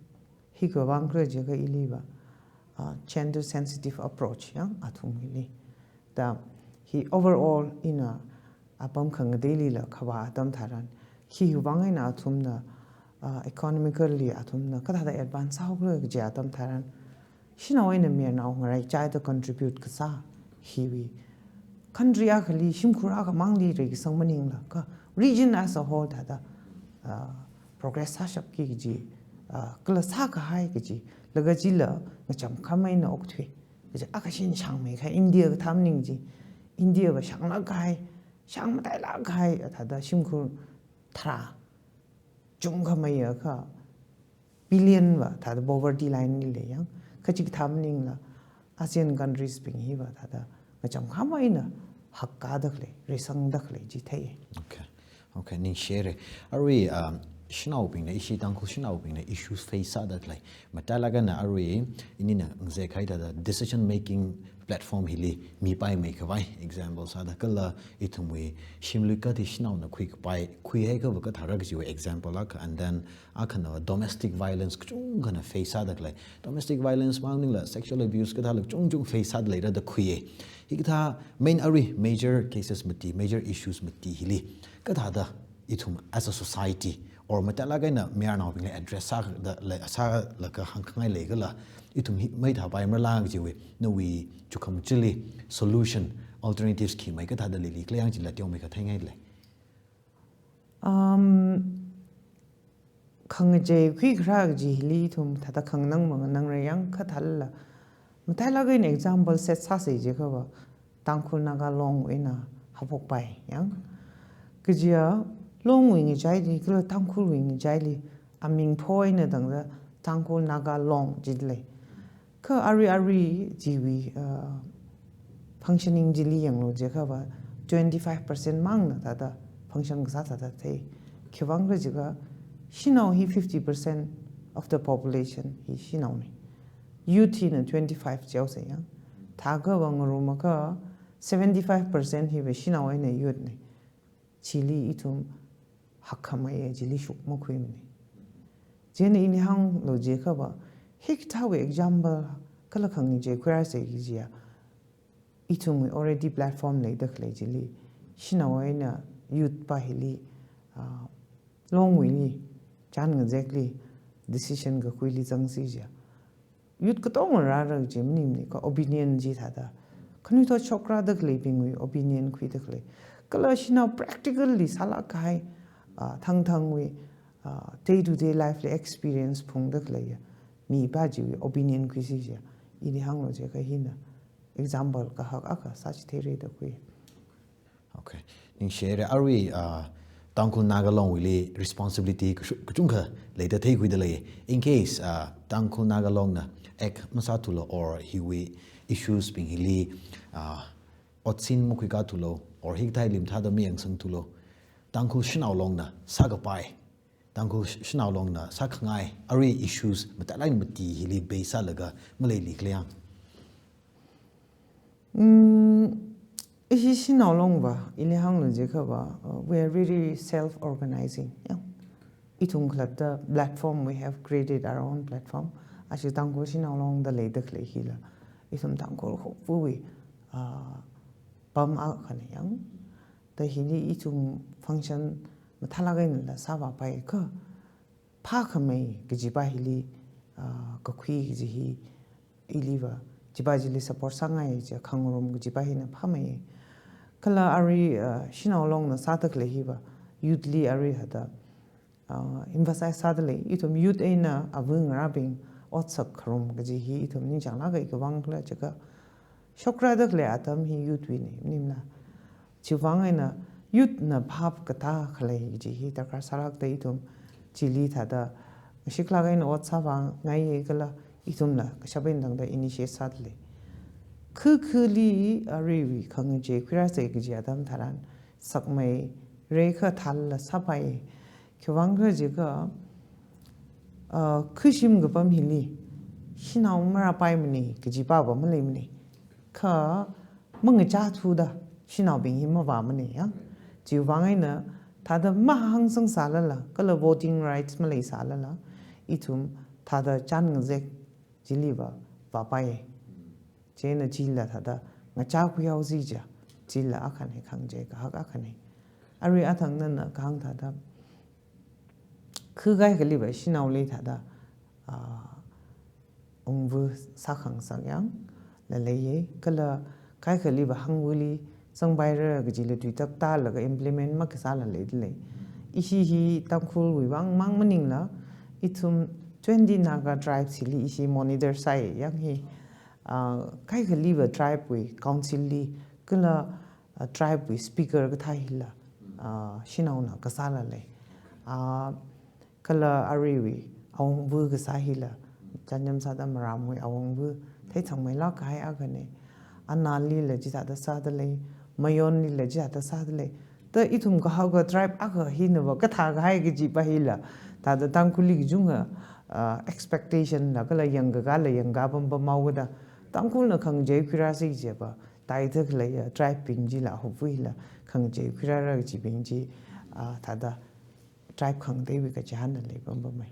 Hi kavang khala jiakha iliva, ah, gender sensitive approach yang athum hili. Da hi overall ina apam khangateilila khavā atam tharan, hi vang eina athumna, uh, economically athumna kathāda advance sāhaokhala kaji atam tharan, shanao eina mayarnao ngaraichāda contribute kasā hiwui country akhali shimkhur akhamangli reikasang maningla, kha region as a whole thāda, uh, progress sāshapki kaji, uh, kala sākahai kaji, laga chila ngachamkham eina okthui kaji, akha shin shangmeikahai, India kathā maning chi, India va shanglāk kahai, shang matailāk kahai, thāda shimkhur tharā chungkhamei akha billion va thāda poverty line li lei yang, kha chikathā maningla ASEAN countries bing hi va thāda ngachamkham eina hakkāda khalei, reisangda khalei chi thei. Okay. Okay, ningshire. Arui, um, shanaobingna, ishi Tangkhul shanaobingna issues face sāda khalei. Matailāk eina arui, inina ngazek kahai thāda decision making platform hili mipaimeikhavai example sāda kala ithumwui shimlui kathi shanaona khuikapai, khuihaiakhava kathāra kajiwui example akha, and then akhana domestic violence kachungkhana face sāda khalei. Domestic violence mang maningla sexual abuse kathāla kachungchung face sāda leira da khuiya. Hikathā main arui major cases mati, major issues mati hili kathāda ithum as a society or matailāk eina mayarnaobingli address sāda lei, sālaga hāngkhangai leikhala, ithum hi maithāpaimara kajiwui nawui chukhamchili solution, alternatives khi mai kathāda leili khala yang chila teomeikha theingai lei. Um, khangachei khuikharā kaji hili ithum thāda khanganang manganangra yang, kha thālala matailāk eina example set sāsa jiakhava, Tangkhul Naga Long eina haophokpai yang. Kajiya Longwui ngachaili kala Tangkhulwui ngachaili aming pho eina tangda Tangkhul Naga Long jida lei. Kha arui arui chiwui, uh, functioning chili yanglu jiakhava twenty-five percent mangna thāda function kasā thāda thei. Khiwuivang khala jiakha shanao hi fifty percent of the population hi shanaona. Youth hina twenty-five jihaosa yang. Thākhava ngarumakha seventy-five percent hiva shanao eina youth na. Chili ithum hakkhamei chili shuk makhuimana. Chieina ini hānglu jiakhava, hikathāwui example kala khangachei khuirāsa kajiya, ithumwui already platform leida khalei chili, shanao eina youth pa hili, ah, Longwuili chān ngazekli decision kakhuili zangsi jiya. Youth katonga rāra kaji maningmana, kha opinion chi thāda. Khanuithot shokrada khaleibingwui opinion khuida khalei. Kala shanao practically sālāk kahai, ah, thangthangwui, ah, day to day life li experience phungda khaleiya mipa chiwui opinion khuisi jiya. Ili hānglu jiakha hina example kahak akha sāchitheira da khui. Okay. Ningshire, arui, ah, Tangkhul Naga Longwuili responsibility kashu-, kachungkha leida theikhuida lei. In case, ah, Tangkhul Naga Longna act masāthulu or hiwui issues bing hili, ah, otsin makhuikathulo or hikathā lim thāda mayangsangthulo, Tangkhul Shanao Longna sākapai, Tangkhul sh-, Shanao Longna sākhangai, arui issues matailāk eina mati hili base sālaga maleili khala yang. Mm, ishi Shanao Long va, ili hānglu jiakhava, uh, we are really self-organizing, ya. Ithum khalatta platform, we have created our own platform. Ashi Tangkhul Shanao Long da leida khalei hila. Ithum Tangkhul hopwui, uh, pam akhana yang. Da hili ithum function mathālāk einala sāvāpaikha, phākhamei kajipa hili, ah, kakhui kaji hi ili va, chipa chili support sāngai jiakha khangarum kajipa hina phāmei. Kala arui, ah, Shanao Longna sāda khalei hi va, youth li arui thāda, ah, emphasize sāda lei, ithum youth eina ava ngarābing otsak kharum kaji hi ithum ningchānglāka, khiwuivang khala jiakha, shokrada khalei atam hi youth wuina, maningmala. Chiwuivang eina youth na phap katā khalei kaji hi darkar sālākda ithum chili thāda, shiklāk eina ot sāvāngaiya kala ithumla kashap eina tangda initiate sāda lei. Kha khali aruiwui khangachei khuirāsa kaji atam tharan, sakmei, reikha thālala sāpai. Khiwuivang khala jiakha, ah, kha shim kapam hili, shanao marāpaimana, kajipa va maleimana. Kha mangachāthuda, shanaobing hi mavāmana, ya. Chiwuivang eina, thāda mahāngsangsālala, kala voting rights maleisālala, ithum thāda chān ngazek chili va, vāpai. Chieina chila thāda ngachākhuihaosi jiya, chila akhana, khangachei kahak akhana. Arui athang nana kahāng thāda, Khu kaikhaliva shanaoli thāda, ah, awungva sākhangasak yangla leiya, kala kaikhaliva hangvali zangpaira kajila tuitak tālaga implement makasāla leidalei. Ishi hi Tangkhulwui vang mang maningla, ithum twenty Naga tribes hili ishi monitor sāya yang hi, ah, kaikhaliva tribe wui council li, kala, ah, tribe wui speaker kathā hila, ah, shanaona kasāla lei. Ah, kala aruiwui awungva kasā hila, chānjam sāda Maramwui awungva theithangmeilāk kahai akhana. Anal lila chithāda sādalei, Mayon lila chithāda sādalei. Da ithum kahaka tribe akha hinava kathā kahai kajipa hila, thāda Tangkhulli kachungkha, ah, expectation la kala yangkakāla yangkā pampam haoda, Tangkhulna khangachei khuirāsi kajipa, taida khaleiya tribe bing chila hopvila khangachei khuirāra kajibing chi, ah, thāda tribe khangateiwui kachihānla leipampamai.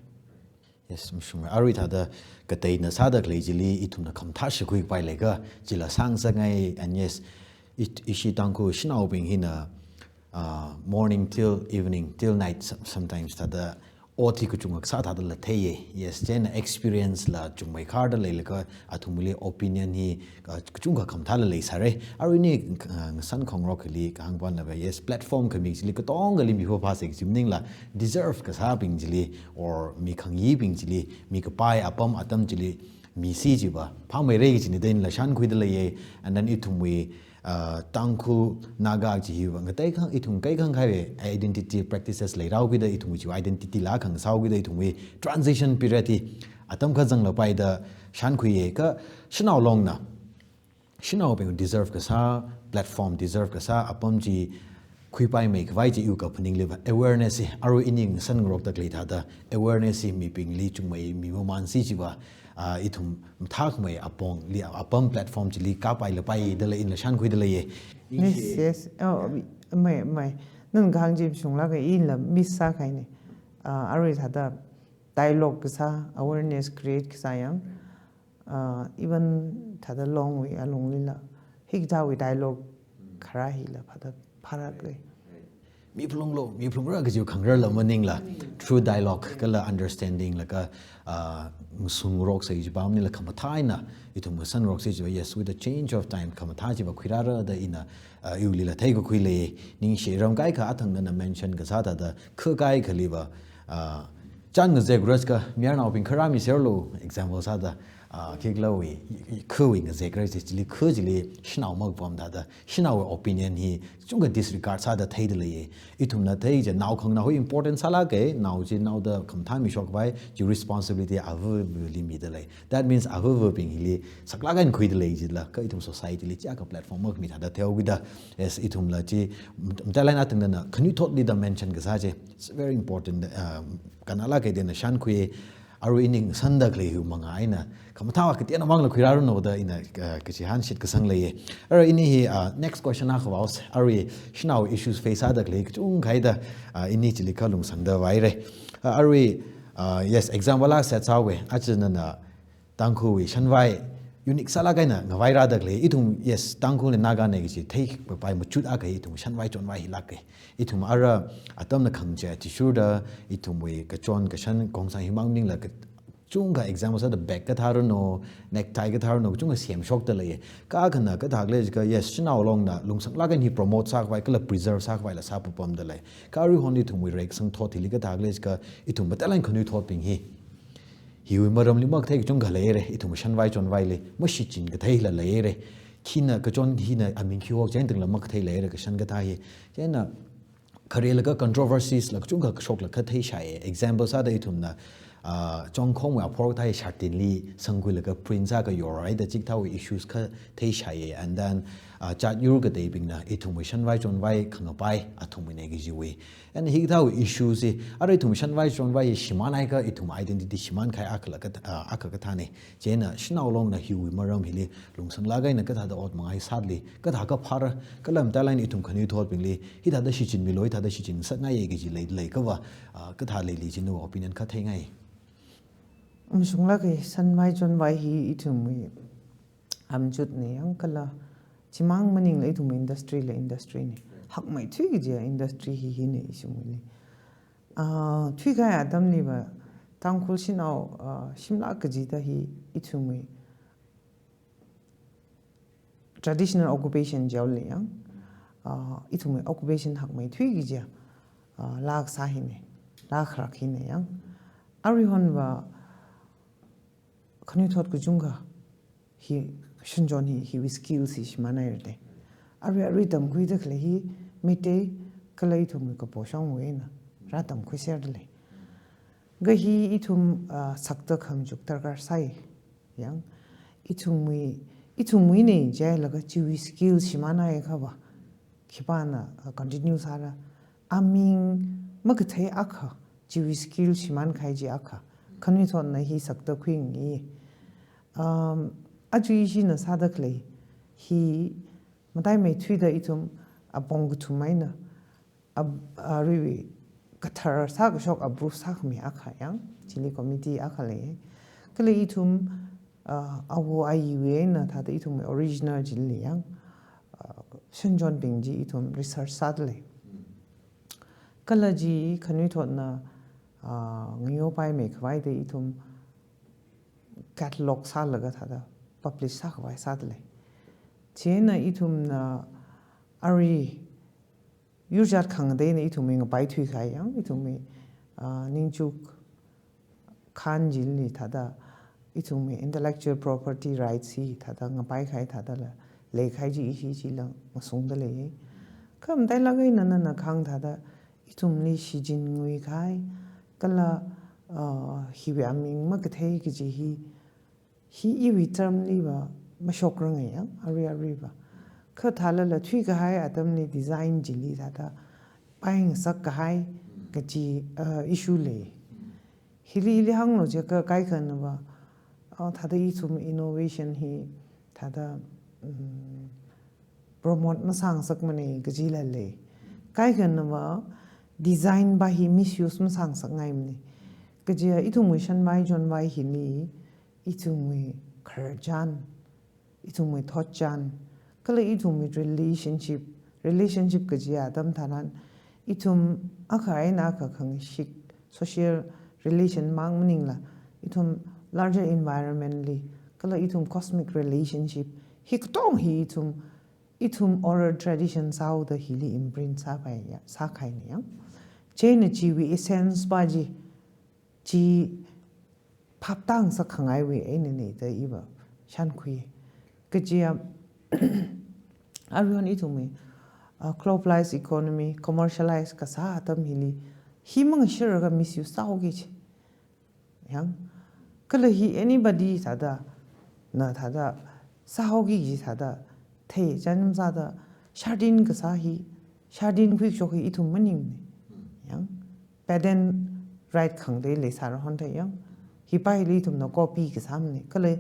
Yes, mashunga. Arui thāda kateina sāda khalei chili ithumna khamathā shākhui kapai leiakha, chila sāngasakngai, and yes, it, ishi Tangkhul shanaobing hina, uh, morning till evening, till night, some-, sometimes thāda O T kachungkha kasā thādala theiya. Yes, chieina experience la chungmeikharda leilaga athumli opinion hi, uh, kachungkha khamathāla leisāra. Arui ini, uh, ngasan khongrok hili kahāng pānava, yes, platform khami chili katongali mi phāphāsa kaji maningla, deserve kasābing chili, or mi khangayibing chili, mikapai apam atam chili misi chiva phāmeira kajina da inla shānkhuida leiya. And then ithumwui, uh, Tangkhul Naga chi hiva ngateikha ithum kaikhang kahaiwui identity practices leirāhaokida ithumwui chiwui identity la khangasāhaokida ithumwui transition period hi atam kha zanglapai da shānkhuiya. Kha shanao longna, shanaobing deserve kasā platform, deserve kasā apam chi khuipaimeikhavai chi iwui kaphaningliva awareness hi, arui ini ngasangarokda khalei thāda awareness hi mibingli chungmeimi mamānsi chiva, ah, ithum mathākhamei apongli, apam platform chili kāpailapai dala inla shānkhuida leiya. Yes, yes. Oh, mai, mai. Nana kahāng chi mashunglāka, ila miss sākahaina. Ah, arui thāda dialogue kasā, awareness create kasā yang, uh, even thāda longwui alunglila, hikathāwui dialogue kharā hila phāda phālāka. Mi phalunglu, mi phalungra kajiwui khangarāla maningla, through dialogue kala understanding laga, uh, ngasungaroksa kajipa maningla khamathā eina ithum ngasangaroksa kajiva, yes, with the change of time, khamathā chiva khuirāra da ina, uh, iwuilila theikakhui lei. Ningshi ram kaikha athang nana mention kasā thāda, khu kaikhaliva, uh, chān ngazek rāsaka mayarnaobing kha rāmiserlu, example sāda, ah, khikhalaowui, khuwui ngazek rāsi chili, khu chili shanao makapam thāda, shanaowui opinion hi chungkha disregard sāda theida leiya. Ithumna thei chi nao khanganao hi important sālāka, nao chi naoda khamathā mishok khavai chi responsibility avavali mida lei. That means avavabing hili saklāk eina khuida lei jila, kha ithum society li chiyākha platform makhami thāda theohaokida, yes, ithumla chi, m-, matailāk eina athang nana khanuithotli da mention kasā chi, it's very important, um, kannalāka da ina shānkhui. Arui ini ngasanda khalei hiwui manga eina, khamathā kateonao mangla khuirāranu da ina, uh, kachihān shitkasang leiya. Arui ini hi, uh, next question akha vaosa. Arui shanao issues face sāda khalei kachungkha haida, uh, ini chili kha lungsangda vaira. Uh, arui, uh, yes, example akha set sāhaowa. Aja nana Tangkhulwui shanvai unique sālāk eina ngavairāda khalei. Ithum, yes, Tangkhulna Nagana kaji theipai machut akha ithum shanvai chonvai hilāka. Ithum ara atamna khangachei athishurda, ithumwui kachon kashan khongsang himang maningla kachungkha example sāda bag kathāranu, necktie kathāranu, kachungkha semshokda leiya. Kha akhana kathā khalei jiakha, yes, shanao longna lungsanglāk eina hi promote sākhavai kala preserve sākhavaila sāpapamda lei. Kha aruihon ithumwui reikasang thot hili kathā khalei jiakha, ithum matailāk eina khanuithotbing hi, hiwui maramli makathei kachungkha leira, ithum shanvai chonvaili mashichin katheila leira. Khina kachon hina aming khi hok chieina tangla makathei leira, kashan kathā hi. Chieina kharelaga controversies la kachungkha kashokla kha theishaiya. Example sāda ithumna, ah, Chongkhomwui aphor kathā hi shartinli sangkhuilaga print sākhayor haida chikathāwui issues kha theishaiya. And then, ah, jat yur kateibingna ithumwui shanvai chonvai khangapai athumwuina kajiwui. And hikathāwui issues hi, arui ithum shanvai chonvai hi shimānhaiakha ithum identity shimānkahai akhala kath-, ah, akha kathāna. Chieina shanao longna hiwui maram hili lungsanglāk eina kathāda ot mangai sāli, kathākha phāra, kala matailāk eina ithum khanuithotbingli, hithāda shichinmilu, hithāda shichin ngasakngaiya kaji lei, leiakhava, ah, kathā leili china opinion kha theingai. Mashunglāka, shanvai chonvai hi ithumwui amchutna yang kala, chimang maningla ithum industry la industryna. Hakmeithui kajiya industry hi hina ishimwuili. Ah, thuikahai atamliva Tangkhul shanao, ah, shimlak kajida hi ithumwui traditional occupation jihaole yang. Ah, ithumwui occupation hakmeithui kaji, ah, laa kasā hine, laa kharak hine yang. Aruihonva khanuithot kachungkha hi, shanjon hi, hiwui skills hi shimānhairade. Arui, arui tamkhuida khalei hi Meitei kala ithumwui kapo shongwui eina rātamkhuiserdalei. Kha hi ithum, ah, sakta khamachuk darkar sai. Yang, ithumwui, ithumwui ne jilaga chiwui skill shimānhaiakhava, khipāna, ah, continue sāra. Aming makathei akha, chiwui skill shimānkahai chi akha, khanuithotna hi sakta khuingi. Um, aja ishina sāda khalei hi mataimeithuida ithum apong kathum eina, ab-, aruiwui kathar sākashok approve sākhami akha yang, chili committee akha lei. Kala ithum, ah, awo ayiwui eina thāda ithum original chili yang, ah, shanjonbing chi ithum research sādalei. Kala chi khanuithotna, ah, ngayopaimei khavaida ithum catalog sālaga thāda publish sākhavai sādalei. Chieina ithumna arui yurjat khangateina ithumwui ngapaithui kahai yang, ithumwui, ah, ningchuk khan chili thāda, ithumwui intellectual property rights hi thāda ngapaikahai thādala leikahai chi ishi chila ngasungdalei. Kha matailak eina nana kahāng thāda ithumli shichin nguikahai, kala, ah, hiwui aming makathei kaji hi, hi iwui term liva mashokrang yang, arui aruiva. Kha thālala thuikahai atamli design chili thāda paingasak kahai kaji, ah, issue lei. Hili, hili hānglu jiakha kaikhanava, ah, thāda ithum innovation hi thāda, um, promote masāngasakmane kajila lei. Kaikhanava design pa hi misuse masāngasakngaimane. Kajia ithumwui shanvai chonvai hili, ithumwui khararchan, ithumwui thotchan, kala ithumwui relationship, relationship kaji atam tharan, ithum akha eina akha khangashik, social relation mang maningla, ithum larger environment li, kala ithum cosmic relationship, hi katonga hi ithum, ithum oral tradition sāhaoda hili imprint sāpai ya, sākahaine yang. Chieina chiwui essence pa chi, chi phaptāngasak khangaiwui einane da iva shānkhui. Kajia, aruihon ithumwui, ah, globalized economy, commercialize kasā atam hili, hi mangashirlaga misuse sāhaoki chi. Yang, kala hi anybody thāda, na thāda, sāhaoki chi thāda, thei chānam sāda, shardin kasā hi, shardin khuikashok hi ithum maningmane. Yang, patent right khangatei leisāra hon thei yang, hi pa hili ithumna copy kasāmane. Kala,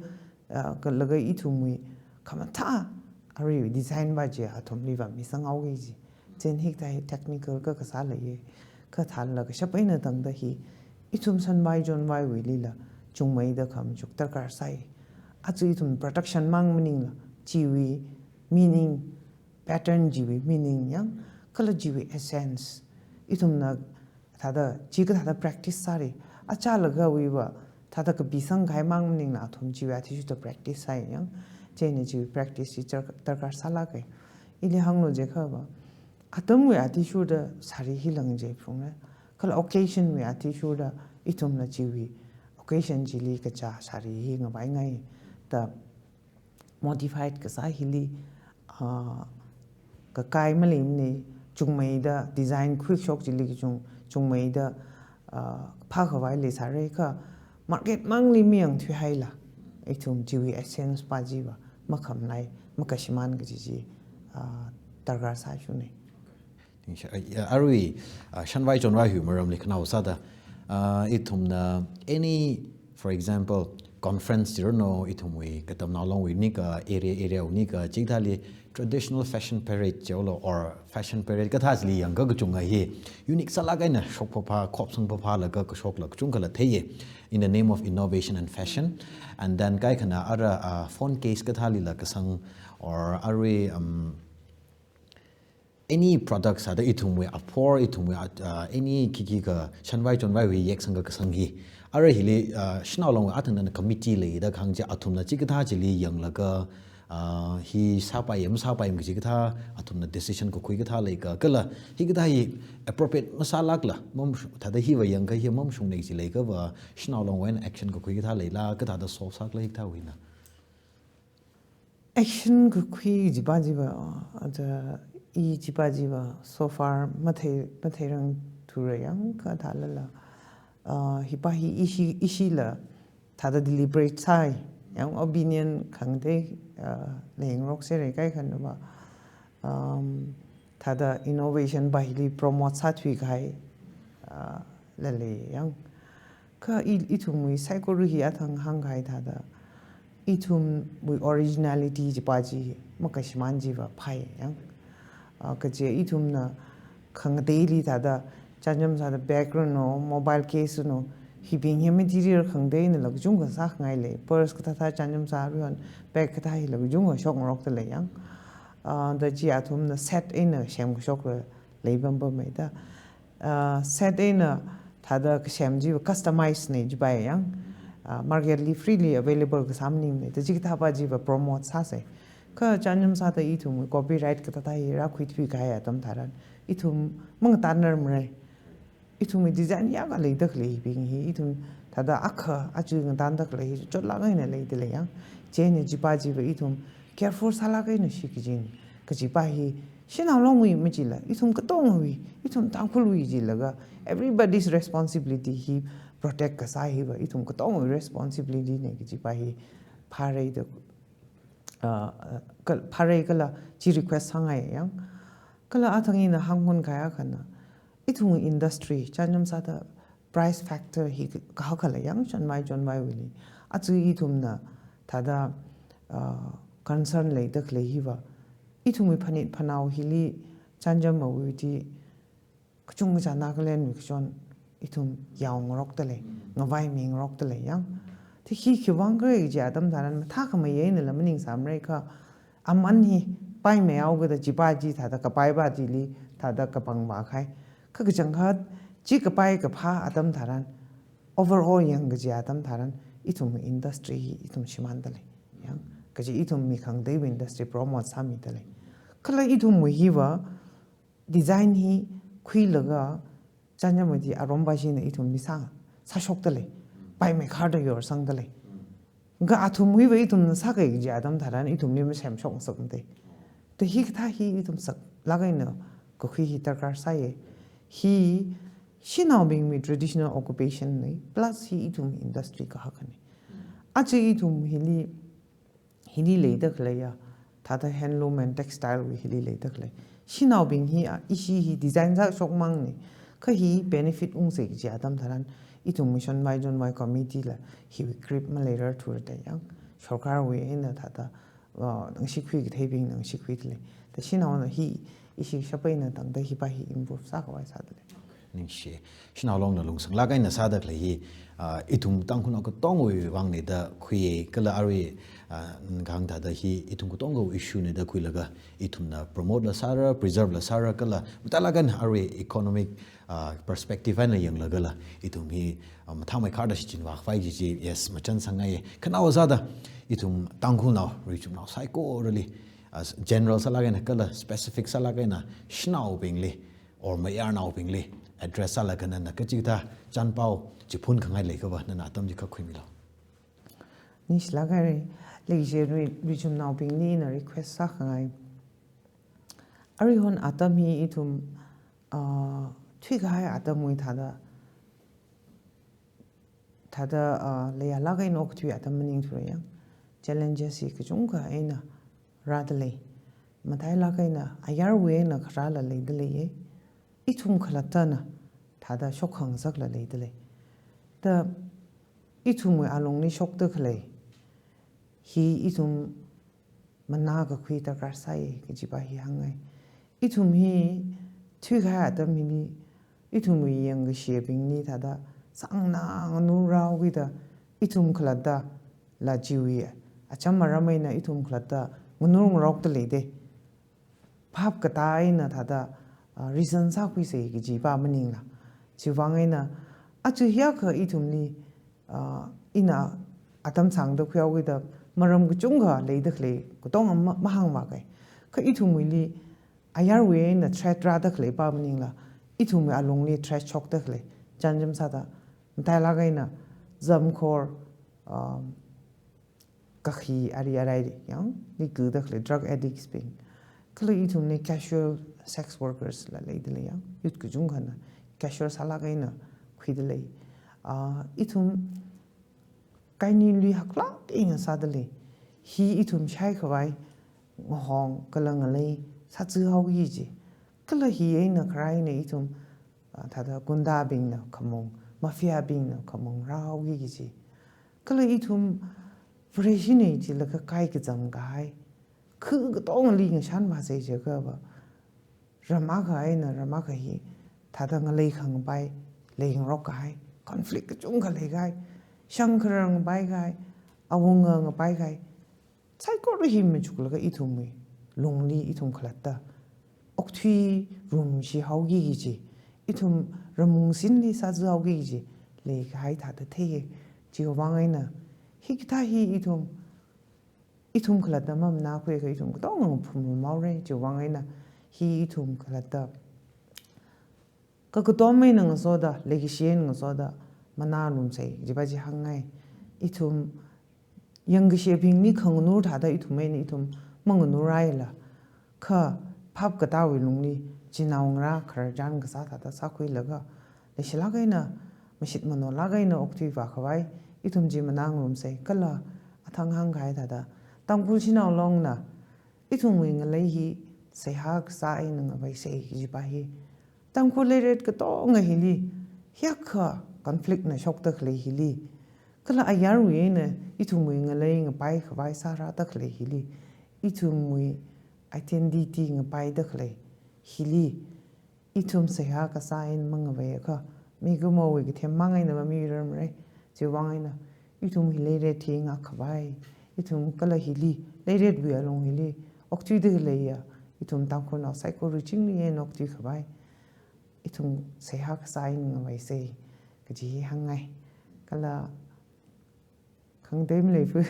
ah, kalaga ithumwui khamathā, arui design pa chi athumliva misanghaoki chi. Chieina hikathā hi technical kakasā leiye. Kha thālala kashap eina tangda hi, ithum shanvai chonvaiwuilila chungmeida khamachuk darkar sai. Aja ithum production mang maningla, chiwui meaning, pattern chiwui meaning yang, kala chiwui essence, ithumna thāda, chi kathāda practice sāra. Achālagawuiva, thāda kapisang kahai mang maningla athum chiwui athishurda practice sāi yang, chieina chiwui practice chi dar-, darkar sālāka. Ili hānglu jiakhava, atamwui athishurda sari hi langje phungra. Kala occasion wui athishurda ithumla chiwui occasion chili kachā sari hi ngapaingai da modified kasā hili, ah, kakai maleimane, chungmeida design khuikashok chili kachung, chungmeida, ah, phākhavai leisāra kha market mangli mayangthuihaila, ithum chiwui essence pa chiva makhamlai, makashimān kaji chi, ah, darkar sāshune. Ningsha-, ah, arui, ah, shanvai chonvai hiwui maramli khanao sāda, ah, ithumna any, for example, conference chi ranu, ithumwui katamnao longwui nika, area, area wui nika, chikathāli traditional fashion parade jihaolu or fashion parade kathā chili yangakha kachunga hi unique sālāk eina shokphaphā, khopsangphaphālaga kashokla kachungkhala theiye, in the name of innovation and fashion. And then kaikhana ara, ah, phone case kathālila kasang or arui, um, any products thāda ithumwui apor, ithumwui at-, uh, any khikhi kashanvai chonvaiwui yeksang kakasang hi. Arui hili, uh, Shanao Long athang nana committee leida kahāng chi athumna chikathā chili yanglaga, uh, hi sāpai, masāpai kaji kathā, athumna decision kakhui kathā leika, kala hikathā hi appropriate masālākla, mam-, thāda hiva yangakha hi mamashungne kaji leikava, Shanao Longwui eina action kakhui kathā leila, kathāda solve sākhala hikathāwui eina. Action kakhui kajipa chiva, uh, thāda i chipa chiva, so far mathei, matheirangthura yang kathālala, uh, hipa hi ishi, ishila, thāda deliberate sāi, yang opinion khangatei, uh, leingarokserei kaikhanava, um, thāda innovation pa hili promote sāthuikahai, uh, lalei yang. Kha i, ithumwui saikora hi athang hāngkahai thāda, ithumwui originality chipa chi makashimān chiva phāi yang. Ah, kaje ithumna khangateili thāda, chānjam sāda bag ranu, mobile case ranu, hibing hi material khangateina la kachungkha sākhangai lei, purse kathāthā chānjam sā rihon, bag kathā hila kachungkha shokngarokta lei yang. Ah, da chi athumna set eina semkashokla leipam pammeida. Ah, set eina thāda kasem chiva customize ne chipa yang. Ah, market li freely available kasā maningne, da chikathāpa chiva promote sāsei. Kha chānjam sāda ithum copyright kathāthā hi rākhuithuikahai atam tharan, ithum mangatānnarmarei. Ithumwui design yākha leida khalei hibing hi, ithum thāda akha aja ngatānda khalei hi chotlāk eina leida lei yang. Chieina chipa chiva ithum careful sālāk eina shikachin, kajipa hi Shanao Longwui machila, ithum katongawui, ithum Tangkhulwui jilaga, everybody's responsibility hi protect kasā hiva ithum katongawui responsibility ne kajipa hi phāreida, uh, kal-, phārei kala chi request sāngai yang. Kala athang ina hāngngaronkahai akhana, ithum industry, chānjam sāda price factor hi kahak khala yang shanvai chonvaiwuili. Aja ithumna thāda, uh, concern leida khalei hiva, ithumwui phanit phanao hili chānjamwui chi kachungkha Nagalandwui kachon ithum yaongarokta lei, ngavaimingarokta lei yang. Thikhi khiwuivang khala kaji atam tharan mathākhamei einala maningsāmarei kha, aman hi paimeihao kida chipa chi thāda kapaipa chili thāda kapangvākahai. Kha kachangkhat chi kapai kaphā atam tharan, overall yangkaji atam tharan, ithum industry hi ithum shimānda lei yang. Kaji ithum mi khangateiwui industry promote sāmida lei. Kala ithumwui hiva, design hi khuilaga chānjamwui chi arumpashina ithumli sā, sāshokta lei, paimeikharda yorsangda lei. Kha athumwuiva ithumna sākahai kaji atam tharan ithumli masemshokngasakmate. Da hikathā hi ithum saklāk eina kakhui hi darkar sāye. Hi shanaobingwui traditional occupation ne, plus hi ithum industry kahakane. Aja ithum hili hili leida khaleiya, thāda handloom and textile wui hili leida khalei. Shanaobing hi, ah, ishi hi design sāshokmangne, kha hi benefit ungsei kaji atam tharan, ithum shanvai chonvai committee la hiwui grip maleirarthura da yang, sorkarwui eina thāda, ah, ngashit khuikatheibingna ngashit khuida lei. Da shanaona hi ishi kashap eina tangda hipa hi improve sākhavai sāda lei. Ningshi. Shanao Longna lungsanglāk eina sāda khalei hi, ah, ithum Tangkhulnao katongawui vangna da khuiye kala arui, ah, kahāng thāda hi ithum katongawui issue na da khuilaga ithumna promote la sāra, preserve la sāra kala mathālāk eina arui economic, ah, perspective eina yanglagala ithum hi, ah, mathāmeikharda shichinvākhavai kaji chi, yes, machānsangngaiye. Khanaowa sāda ithum Tangkhulnao, Richumnao saikorali, ah, general sālāk eina kala specific sālāk eina shanaobingli, or mayarnaobingli address sālaga nana kachikathā chānpao chiphun khangai leikhava nana atam chi khuimilu. Ningshilāk haire, leishe Ri-, Richumnaobingli ina request sākhangai. Aruihon atam hi ithum, ah, thuikahai atamwui thāda, thāda, ah, leiyalāk eina okathui atam maningthura yang. Challenges hi kachungkha eina rāda lei. Matailāk eina, ayarwui eina kharāla leida leiye. Ithum khalattana thāda shokhangasakla leida lei. Da ithumwui alungli shokda khalei hi ithum manā kakhui darkar sāye kajipa hi hāngngai. Ithum hi thuikahai atam hili, ithumwui yangkashebingli thāda sāngna nganurrao kida, ithum khalattala chiwui acham aram eina ithum khalatta nganur ngarokta leide. phap katā eina thāda, ah, reason sākhuisei kajipa maningla. Chiwuivang eina, aja hiyākha ithumli, ah, ina atam sāngda khuihaokida maram kachungkha leida khalei, katonga ma-, mahāngmākai. Kha ithumwuili ayarwui eina threat rāda khaleipa maningla, ithumwui alungli threat shokda khalei, chānjam sāda, matailāk eina, zamkhor, um, kakhi ari arai yang, li kuda khalei drug addicts bing. Kala ithumli casual sex workers la leida lei yang, youth kachungkhana casual sālāk eina khuida lei. Ah, ithum kaini lui haklāk eina sāda lei. Hi ithum shaikhavai ngahong kala ngalei sāchihaoki ji. Kala hi eina kharā eina ithum, ah, thāda gundabingna khamong, mafiabingna khamong rāhaoki ji. Kala ithum Vareshi nei jilaga kaikazam kahai, khu katongali ngashan masei jiakhava, ram akha eina ram akha hi thāda ngalei khangapai leingarok kahai, conflict kachungkha leikahai, shang kharang ngapai kahai, awunga ngapai kahai, saikora hi machuklaga ithumwui lungli ithum khalatta okthuirumshi haoki ji, ithum ramung sinli sāchihaoki ji leikahai thāda theiya. Chiwuivang eina, hikathā hi ithum, ithum khalatta mamanākhuiakha ithum katonga ngaphumrum haora. Chiwuivang eina, hi ithum khalatta kakatom eina ngasoda, leikashi eina ngasoda, manārumsei jipa chi hāngngai. Ithum yangkashebingli khanganur thāda ithum eina ithum manganur aila, kha phap katāwui lungli, chinaongarā khararchan kasā thāda sākhuilaga, leishilāk eina, mashit manolāk eina okthui vākhavai, ithum chi manārumsei. Kala athang hāngkahai thāda, Tangkhul shanao longna ithumwui ngalei hi seihā kasā eina ngavaisei jipa hi, Tangkhul leiret katonga hili, hiyākha conflict na shokda khalei hili, kala ayarwui eina ithumwui ngalei ngapai khavai sārāda khalei hili, ithumwui identity ngapaida khalei hili, ithum seihā kasā eina mangavaiakha, mikumowui kathem mang eina mamiramra. Chiwuivang eina, ithum hi leiret hi ngakkhavai, ithum kala hili, leiretwui alung hili okthuida khaleiya, ithum Tangkhulnao saikora chingri eina okthuikhavai, ithum seihā kasā eina ngavaisei kaji hi hāngngai. Kala khangatei maleipu.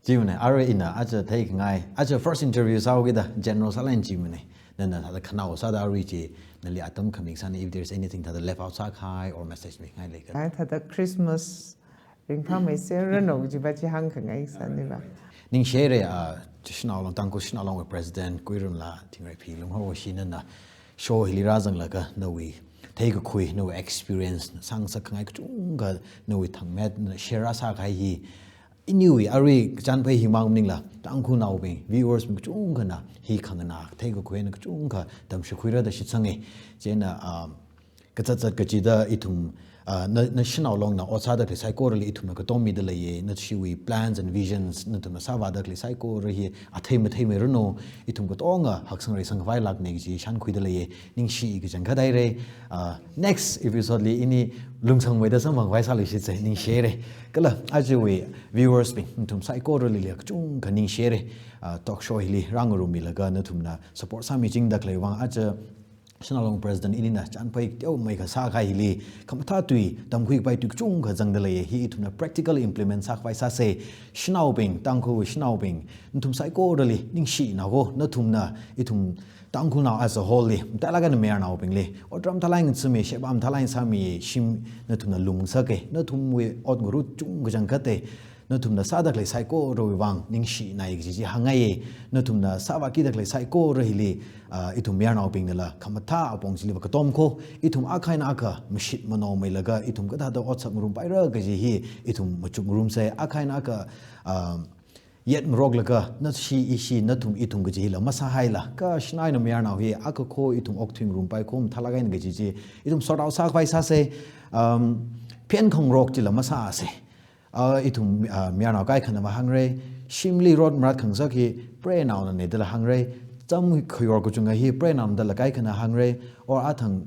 Chimana, arui ina aja theikhangai, aja first interview sāhaokida general sālāk eina chimana. Nana thāda khanao sāda arui chi, nali atam khami sāna, if there's anything thāda left out sākahai or message mingai leikha. Ai, thāda Christmas ringphāmeiserranu jipa chi hāngkhangai sāniva. Ningshire, ah, shanao long, Tangkhul shanao longwui president Kuiramla Thingreiphi Lunghaoshi, nana show hili rāzanglaga nawui theikakhui, nawui experience, sāngasakkhangai kachungkha nawui thangmet, na share sākahai hi, iniwui arui kachan phei himang maningla, Tangkhulnaobing, viewers bing kachungkhana hi khanganā theikakhui eina kachungkha tamshikhuira da shitsanga. Chieina, um, kazatzat kachida ithum, ah, na, na shanao longna ot sāda khalei saikorali ithumna katom mida leiya, nashiwui plans and visions, nathumna sāvāda khalei saikora hi athei matheimeiranu, ithum katonga haksang reisang khavai lākna kaji shānkhuida leiya. Ningshi kachangkhat haira. Ah, next episode li ini lungsangmeida samphang khavai sāluishitsei, ningshire. Kala ajawui viewers bing, nathum saikorali kachungkha ningshire. Ah, talk show hili rāngarummilaga nathumna support sāmichingda khaleiwui vang, aja shanao long president inina chānphei teomeikha sākahai hili, khamathā tui, tamkhuikapai tui kachungkha zangda leiya, hi ithumna practical implement sākhavai sāsei. Shanaobing, Tangkhul shanaobing, nathum saikorali ningshina ko, nathumna ithum Tangkhulnao as a whole li, matailāk eina mayarnaobingli otram thalai ngatsumi, sheba thalai sāmi, shim nathumna lungngasaka, nathumwui ot ngarut chungkha kachangkhata, nathumna sāda khalei saikorawui vang ningshinai kaji chi hāngngaiya. Nathumna sāvākida khalei saikora hili, ah, ithum mayarnaobingnala khamathā apong chiliva katom ko, ithum akha eina akha mashit manomeilaga ithum kathāda otsak ngarumpaira kaji hi ithum machukngarumsei. Akha eina akha, ah, yetngaroklaga nashi ishi nathum ithum kaji hila masāhaila, kha shanao eina mayarnao hi akha ko ithum okthuingarumpai ko, mathālāk eina kaji chi ithum sort out sākhavai sāsei. Um, phenkhangarok chila masāsei. Ah, ithum, ah, mayarnao kaikhanava hāngra, shimli rot marat khangasak hi preinaonana dala hāngra, cham khayor kachunga hi preinaona dala kaikhana hāngra, or athang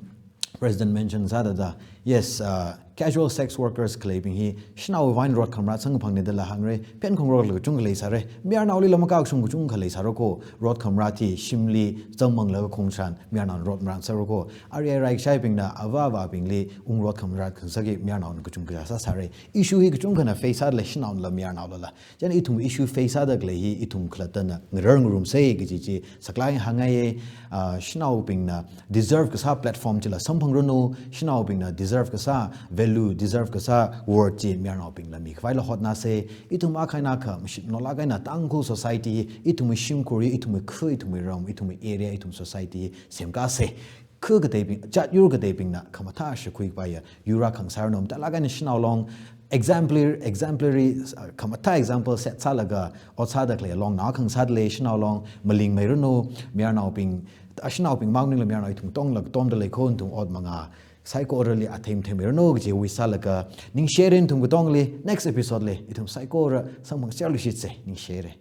president mention sāda da, Yes, uh, casual sex workers khaleibing hi shanao vang rot khamrat sang phang ne dala hangre, pen khong rot la kachung khalei sare, mayarnaoli lam ka kachung kachung khalei sare ko, rot khamrat hi shimli zangmang la khong shan, mayarnao rot maran sare ko, ari rai shaibing na ava ava bingli ung rot khamrat khangsaki mayarnao kachung kha sa sare. Issue hi kachung khana face sale shanao la mayarnao la la. Jan ithum issue face sāda khalei hi ithum khalattana ngarar ngarum sei kaji chi saklai hāngai, ah, shanaobingna deserve kasā platform chila samphang ranu, shanaobingna deserve kasā value, deserve kasā worth chi mayarnaobingla mikhavai la hotna sei, ithum akha eina akha, mashit nolak eina Tangkhul society, ithum shimkhur, ithum khu, ithum ram, ithum area, ithum society, semka sei. Khu kateibing, jat yur kateibingna, khamathā shakhui paya, yura khangsar nom, talak eina shanao long, exemplary, exemplary, uh, khamathā example set sālaga, ot sāda khalei long, na khangsat le shanao long, maling mai ranu, mayarnaobing, a shanaobing mang ning la mayarnao ithum tong la tom da lei khon tung ot manga, saikorali athei thei mai ranu, kaji wui sālaga, ning share in tum katong li, next episode li, ithum saikora, samphang share lu shit sei, ning share.